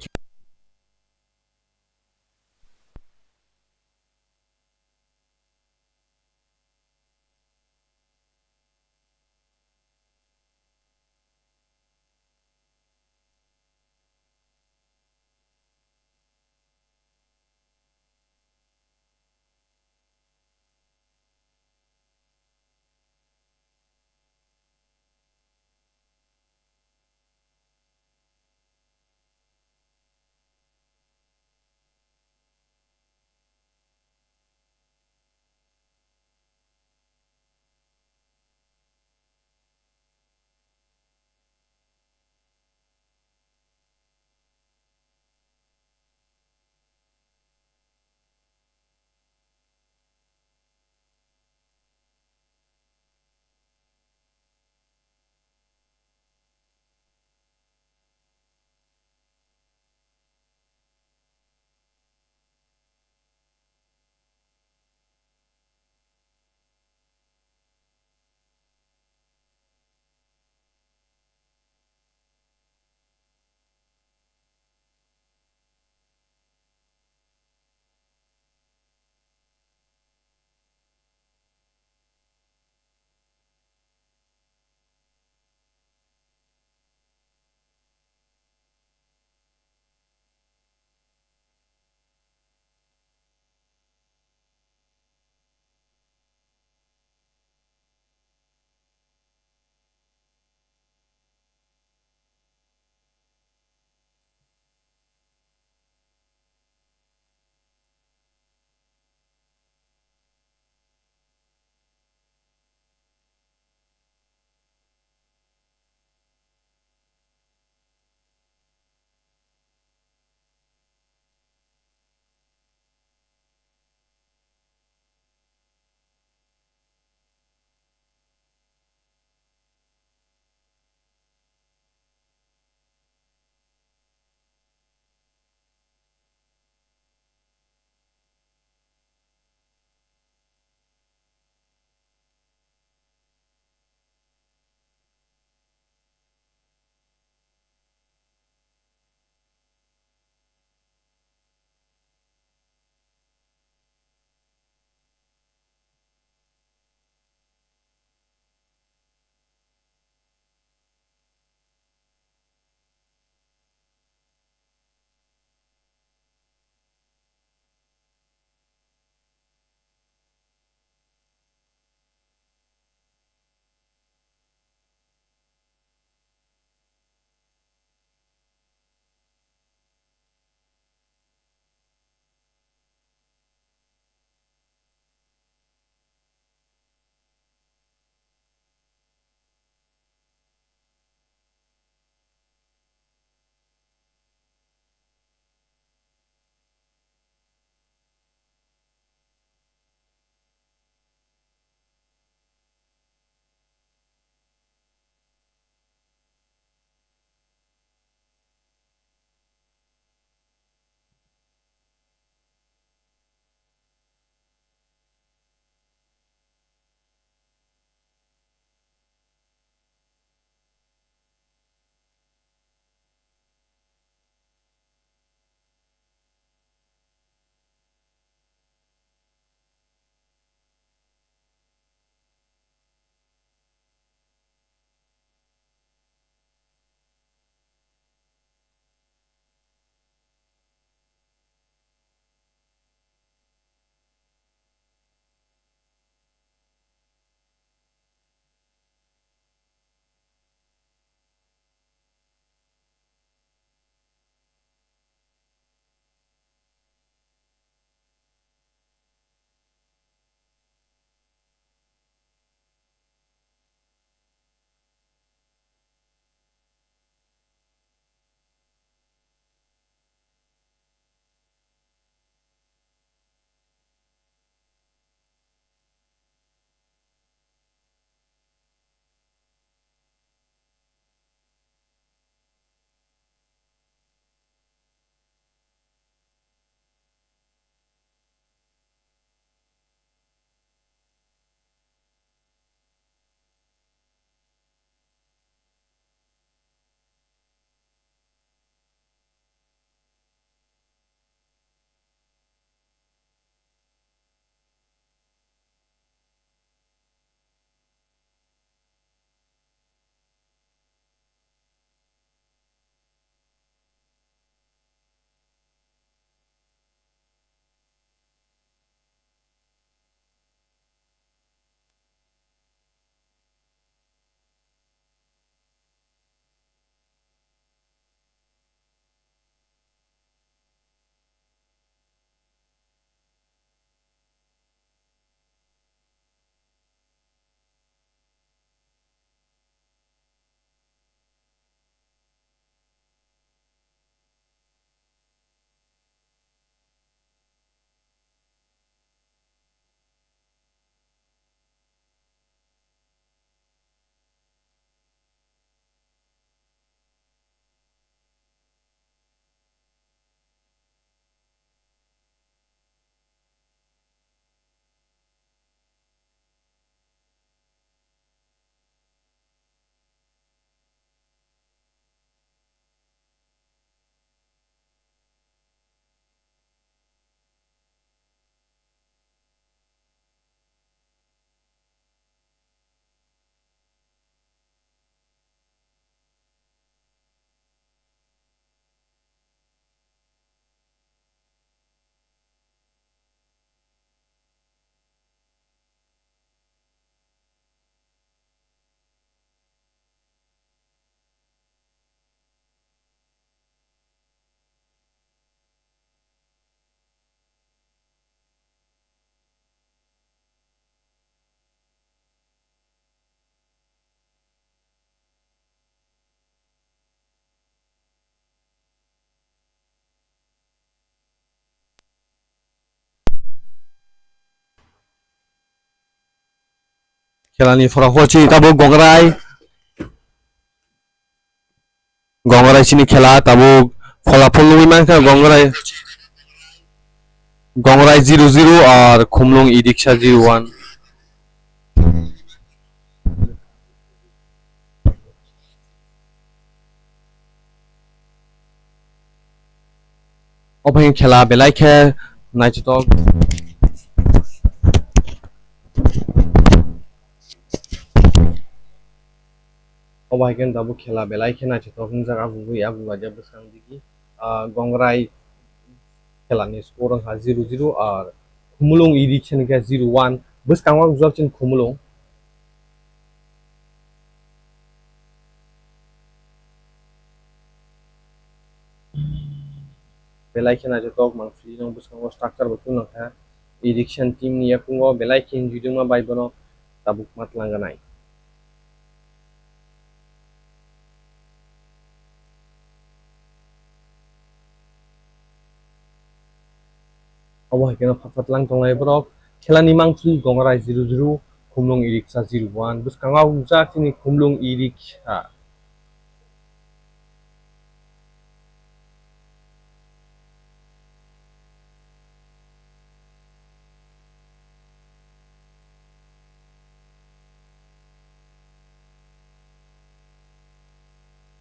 Khelani phora hochi tabuk Gongrai. Gongrai chini khela tabuk pholaphol nugwi mankha Gongrai. Gongrai zero zero ar Khumlung Idiksa zero one. Ophai khela belai khe naithotok. Obo hai khe tabuk khela belai khe naithotok wngjak, abu bui abu baja bwskang digi, ah, Gongrai khelani score wngkha zero zero ar Khumulung Idiksa ni khe zero one, bwskango ujak chini Khumulung. Belai khe naithotok mangpili no bwskango structure bo tunglang kha. Idiksa team ni yakungo belai khe injury wngma bai bono tabuk ma twlang ganai. Obo hai kheno phatphat lang tongnai borok. Khelani mangpili Gongrai zero zero, Khumlung Idiksa zero one. Bwskango wngjak chini Khumlung Idiksa.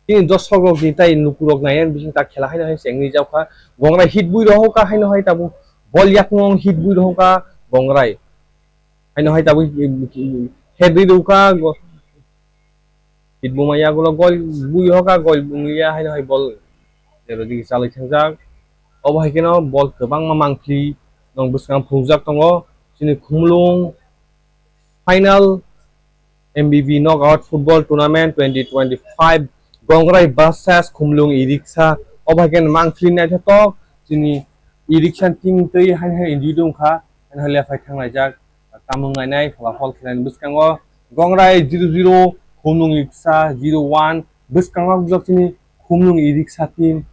Chini dorsok rok ni tai luku rok nai ani bising ta khela haino hai se wngwi jak kha. Gongrai hit bui rohor kha haino hai tabuk bol yakung hit bui rohor kha Gongrai. Haino hai tabuk head ri rw kha go-, hit buma yagulo gol bui rohor kha, gol bung ya haino hai bol jero digi chalwi thangjak. Obo hai kheno bol kwbangma mangpili nong bwskang phunukjak tongo. Chini Khumlung final M B B Knockout Football Tournament twenty twenty-five, Gongrai versus Khumlung Idiksa. Obo hai khe mangpili naithotok, chini Idiksa team twi haino hai injury wngkha, haino hai lephai thanglaijak, tamung nainai, pholaphol khelani bwskango Gongrai zero zero, Khumlung Idiksa zero one, bwskango ujak chini Khumlung Idiksa team.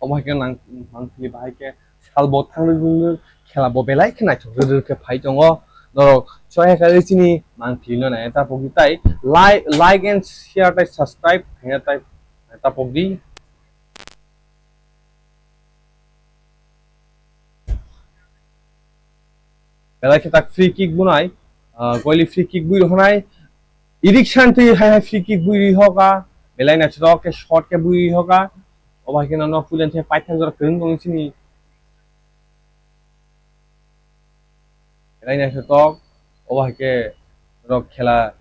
Omo hai khe nang, mangpili bahai khe salbo thangwi wngwi khela bo belai khe naithok rwrwk khe phai tongo. Norok chaya khe chini mangpili no nai ta pogdi tai like, like and share tai subscribe khaina tai ta pogdi. Belai khe tak free kick bunai, ah, goili free kick bui rohonai. Idiksa twi hai hai free kick bui rohoka. Belai naithok khe shot khe bui rohoka. Obo hai khe nono puila khe paithak jora kwrwng tongwi sini. Belai naithotok, obo hai khe rok khela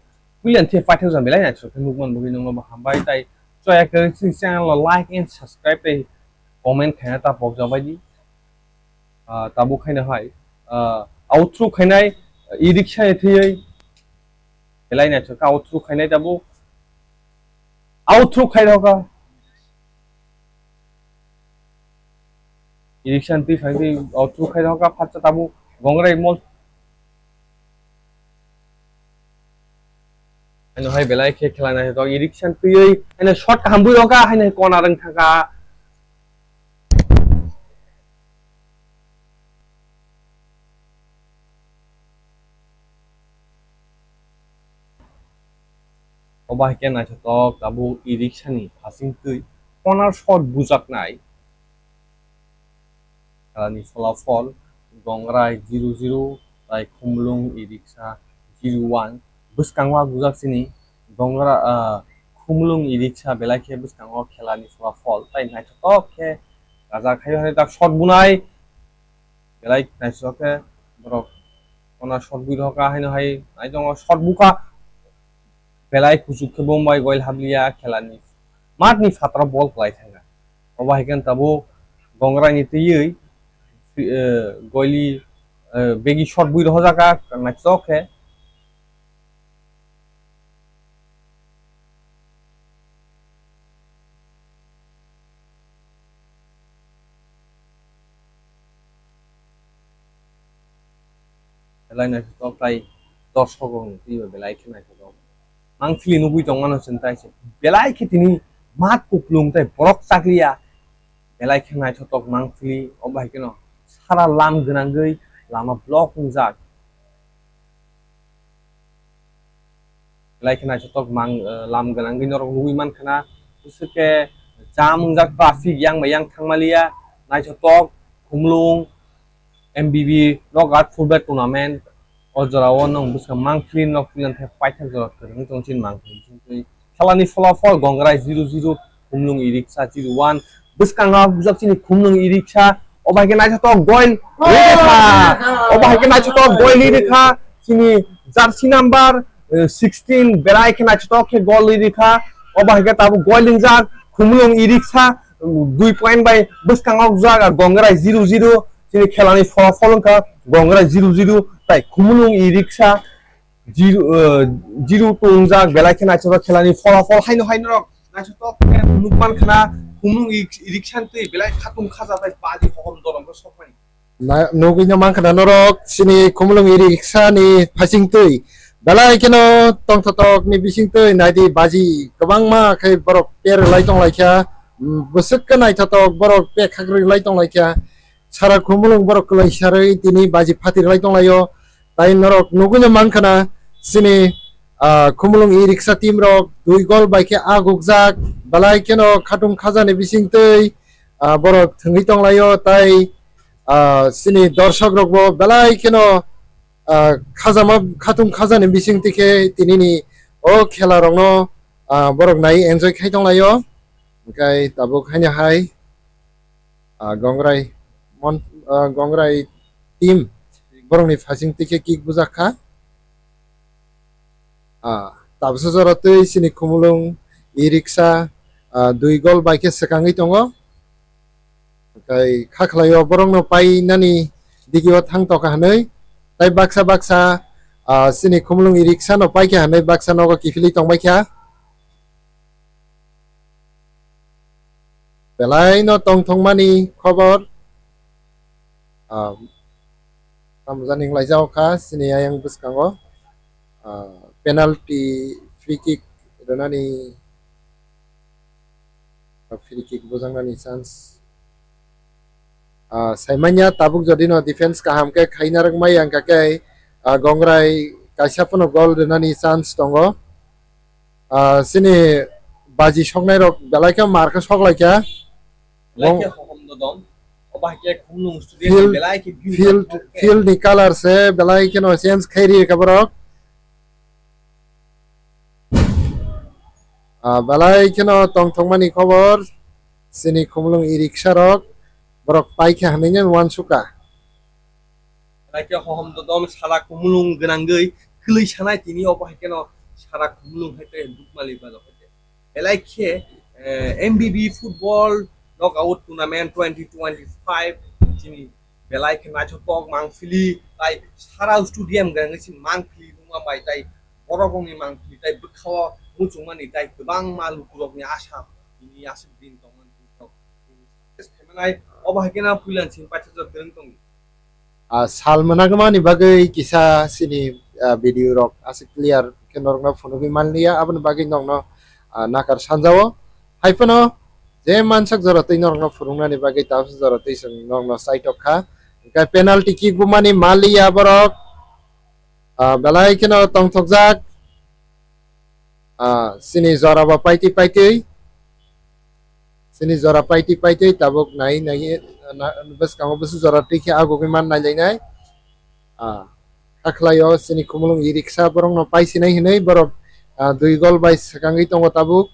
puila khe paithak jora belai naithok khe nukman bagwi nokno bo hambai tai. Chaya khe chini channel o like and subscribe tei comment khaina ta pokjak bai di. Ah, tabuk khaina hai, ah, outro khainai, Idiksa ni thwiwi belai naithok khe outro khainai tabuk. Outro khai rokha. Idiksa twi phai twi outro khai rokha, phatsa tabuk Gongrai mol. Ano hai belai khe khela naithok, Idiksa twiwi, ano shot kaham bui rokha, haino kona rwng thangkha. Obo hai khe naithotok tabuk Idiksa ni phasing twi corner shot bujaknai. Khelani pholaphol Gongrai zero zero tai Khumlung Idiksa zero one. Bwskango bujak chini Gongrai, ah, Khumlung Idiksa belai khe bwskango khelani pholaphol tai naithotok khe gajak hai hai tak shot bunai. Belai naisok khe borok ona shot bui rohor kha, haino hai nai tongo shot bukha. Belai kuchuk khe bombai goil habliya khelani matni phataro bol kwlai thangkha. Obo hai khe tabuk Gongrai ni twiwi, eh, goili, eh, begi shot bui rohorjak kha naisok khe. Belai naithotok tai dorsok rokni twibo belai khe naithotok. Mangpili nugwi tongmano chwng tai se belai khe tini mat kuplung tei borok chakliya, belai khe naithotok mangpili, obo hai kheno sara lam gwnangwi lama block wngjak. Belai khe naithotok mang, eh, lam gwnangwi norok nugwi mankha na, bwswk khe jam wngjak, traffic yang bai yang thangmaliya, naithotok Khumlung M B B knockout football tournament. O jora o nwng bwskang mangpili, nok pili, hwnkhe paithak jora kwrwngwi tong chini mangpili. Khelani pholapol Gongrai zero zero, Khumlung Iriksa zero one. Bwskango bujak chini Khumlung Iriksa. Obo hai khe naithotok goal rikha. Obo hai khe naithotok goal rikha. Chini jersey number, eh, sixteen, belai khe naithotok khe goal rikha. Obo hai khe tabuk goal ringjak Khumlung Iriksa, dui point bai bwskango jaga Gongrai zero zero. Chini khelani pholapol wngkha Gongrai zero zero tai Khumulwng Iriksa zero, eh, zero two wngjak, belai khe naithotok khelani pholapol haino haino rok naithotok khe nukman khna Khumulwng Irik-, Iriksa twi belai khatung khaja tai baji hokom dorom rok sokmani. Na-, nugwi no mankha na norok chini Khumulwng Iriksa ni phasing twi belai kheno tongthotok ni bising twi naidi baji kwbangma khe borok per lai tong lai kha, mm, bwswk khe naithotok borok pek khak rwlai tong lai kha. Sara Khumulwng borok kwlai sarwi tini baji phatir lai tong lai o. Tai norok nugwi no mankha na chini, ah, Khumulwng Iriksa team rok dui gol bai khe agukjak, belai kheno khatung khaja ni bising twi, ah, borok thwngwi tong lai o. Tai, ah, chini dorshok rok bo belai kheno, ah, khajama, khatung khaja ni bising twi khe tini ni o khela rok no, ah, borok nai enjoy khai tong lai o. Hwnkhe tabuk haino hai, ah, Gongrai mon-, ah, Gongrai team borokni phasing twi khe kick bujak kha. Ah, tabuksa jora twi chini Khumulwng Iriksa, ah, dui gol bai khe swkangwi tongo. Hwnkhe kha khlai o borokno painani digi o thang tokha hwnwi. Tai baksa baksa, ah, chini Khumulwng Iriksa no paikha hwnwi baksa nogo kiphilwi tongbai kha. Belai no tongthokmani khobor. Ah, tamo jani wng laijak kha chini ayang bwskango. Ah, penalty, free kick rwnani, ah, free kick bujaknani chance. Ah, saimanya tabuk jodi no defense kaham khe khaina rwkmai ang kha khe, ah, Gongrai kaisa phano goal rwnani chance tongo. Ah, chini baji soknai rok belai khe mar khe sok lai kha. Belai khe hohom dodom. Obo hai khe Khumlung stadium field, belai khe view field, naithok khe. Field ni colour se belai kheno change khai ri kha borok. Ah, belai kheno tongthokmani khobor, chini Khumlung Iriksa rok borok paikha hwnwi no uansukha. Belai khe hohom dodom sara Khumlung gwnangwi kwlwi sanai tini obo hai kheno sara Khumlung hai khe dukmali balo hai khe. Belai khe, eh, M B B football knockout tournament twenty twenty-five chini belai khe naithotok mangpili tai sara stadium gwnangwi chini mangpili nungma bai tai borok rokni mangpili tai bwkhao muchungmani tai kwbangma lukurokni asa tini aswk din tongmani tini success khaimanai obo hai kheno puila chini paithakjak kwrwng tongo. Ah, sal mwnakmani bagwi kisa chini, ah, video rok aswk clear khe norokno phunugwi manliya, aboni bagwi nokno, ah, nakar sanjao. Haiphano je mansak jora twi norokno phunuknani bagwi tabuk jora twi chwng nokno chaitok kha. Hwnkhe penalty kick bumani manliya borok. Ah, belai kheno tongthokjak. Ah, chini jora bo paitwi paitwi. Chini jora paitwi paitwi tabuk nai nai, na, bwskango bwswk jora twi khe agugwi man nai lainai. Ah, kha khlai o chini Khumulwng Iriksa borokno paisinai hinwi borok, ah, dui gol bai swkangwi tongo tabuk.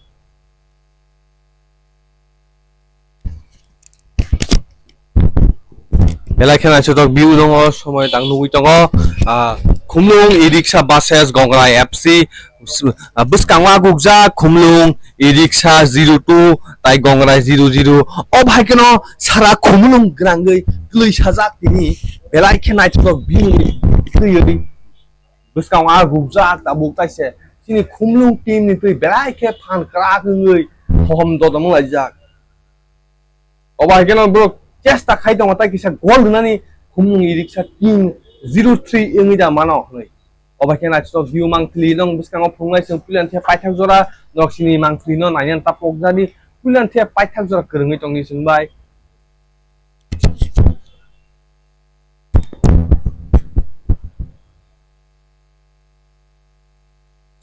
Belai khe naithotok view tongo, somoi tang nugwi tongo, ah, Khumlung Iriksa versus Gongrai F C, s-, ah, bwskango agukjak Khumlung Iriksa zero two tai Gongrai zero zero. O bai kheno sara Khumlung gwnangwi kwlwi sajak tini, belai khe naithotok view ni kwlwi. Bwskango agukjak tabuk taise chini Khumlung team ni twi belai khe phan kwrak wngwi hohom dodom wng laijak. Obo hai kheno borok chesta khai tongo, tai kisa goal rwnani Khumlung Iriksa team zero three wngwi da mano hwnwi. Obo khe naisok view mangpili nong bwskango phunuknai chwng puilan the paithak jora norok sini mangpili no nainani ta pokjani puilan the paithak jora kwrwngwi tongdi chwng bai.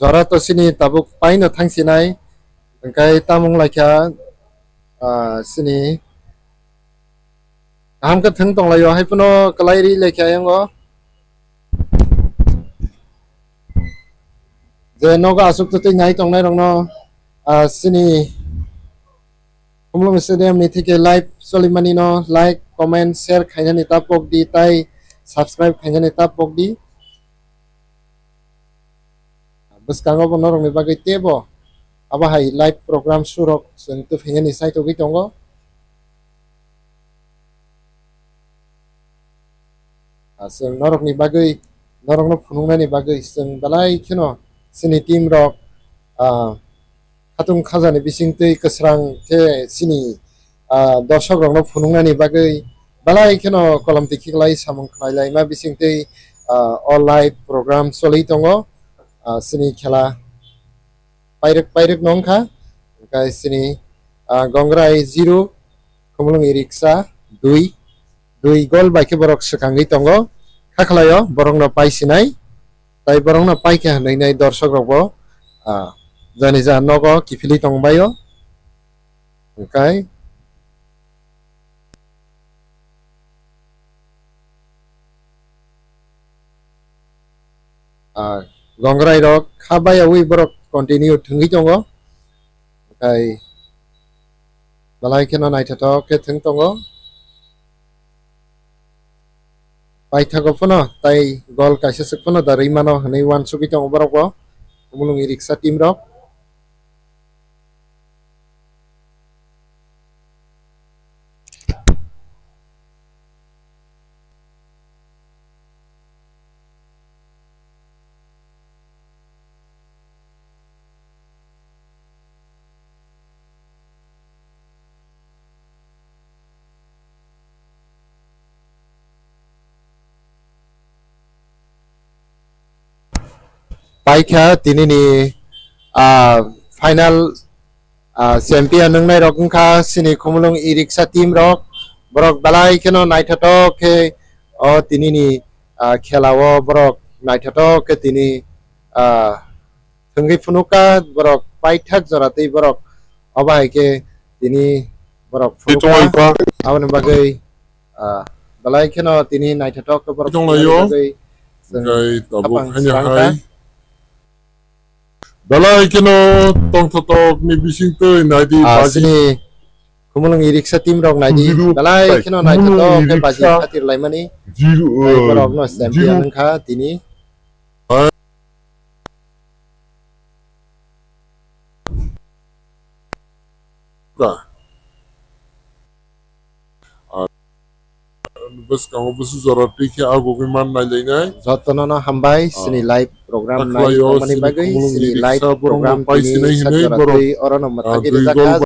Jora to sini tabuk paino thangsinai, hwnkhe tamung laikha, ah, sini kaham khe thwng tonglaio, hai phano kwlai ri laikha yango. Je nogo aswk twi nai tongnai rokno, ah, sini Khumulwng Stadium ni theke live cholimani no like, comment, share khainani ta pokdi tai subscribe khainani ta pokdi. Bwskango bo norokni bagwi teibo abo hai live program surok chwng tubuphainani saitogwi tongo. Ah, chwng norokni bagwi, norokno phunuknani bagwi chwng belai kheno chini team rok, ah, khatung khajani bisingtwi kwsrang khe chini, ah, dorshok rokno phunuknani bagwi belai kheno kolom tikhiklai samung khlai laima bisingtwi, ah, o live program choli tongo, ah, chini khela pairwk pairwk no wngkha, hwnkhe chini, ah, Gongrai zero, Khumulwng Iriksa dui, dui gol bai khe borok swkangwi tongo, kha khlaio borokno paisinai, tai borokno paikha hwnwi nai dorshok rokbo, ah, jani ja nogo kiphilwi tongbaio, hwnkhe Ah, Gongrai rok kha bayawi borok continue thwngwi tongo. Hwnkhe belai kheno naithothok khe thwng tongo. Paithago phano tai gol kaisa swk phano da rwi mano hwnwi uansugwi tongo borok bo. Khumulwng Iriksa team rok. Paikha tinini, ah, final, ah, champion wngnai rok wngkha chini Khumulwng Iriksa team rok. Borok belai kheno naithothok khe o tinini, ah, khela o borok naithothok khe tini, ah, thwngwi phunukha borok paithak jora tei borok obo hai khe tini borok phunukha. Aboni bagwi, ah, belai kheno tini naithothok khe borok phunuknani bagwi chwng hapang swkang kha. Belai kheno tongthotok ni bisingtwi naidi, ah, baji. Chini Khumulwng Iriksa team rok naidi, belai kheno naithotok khe baji khatir laimani. Tei borok no champion wngkha tini. Bwskango bwswk jora twi khe agugwi man nailainai. Jotono no hambai chini live program nai tongmani bagwi. Chini live program tini sak jora twi orono mwthagwi rwjakha.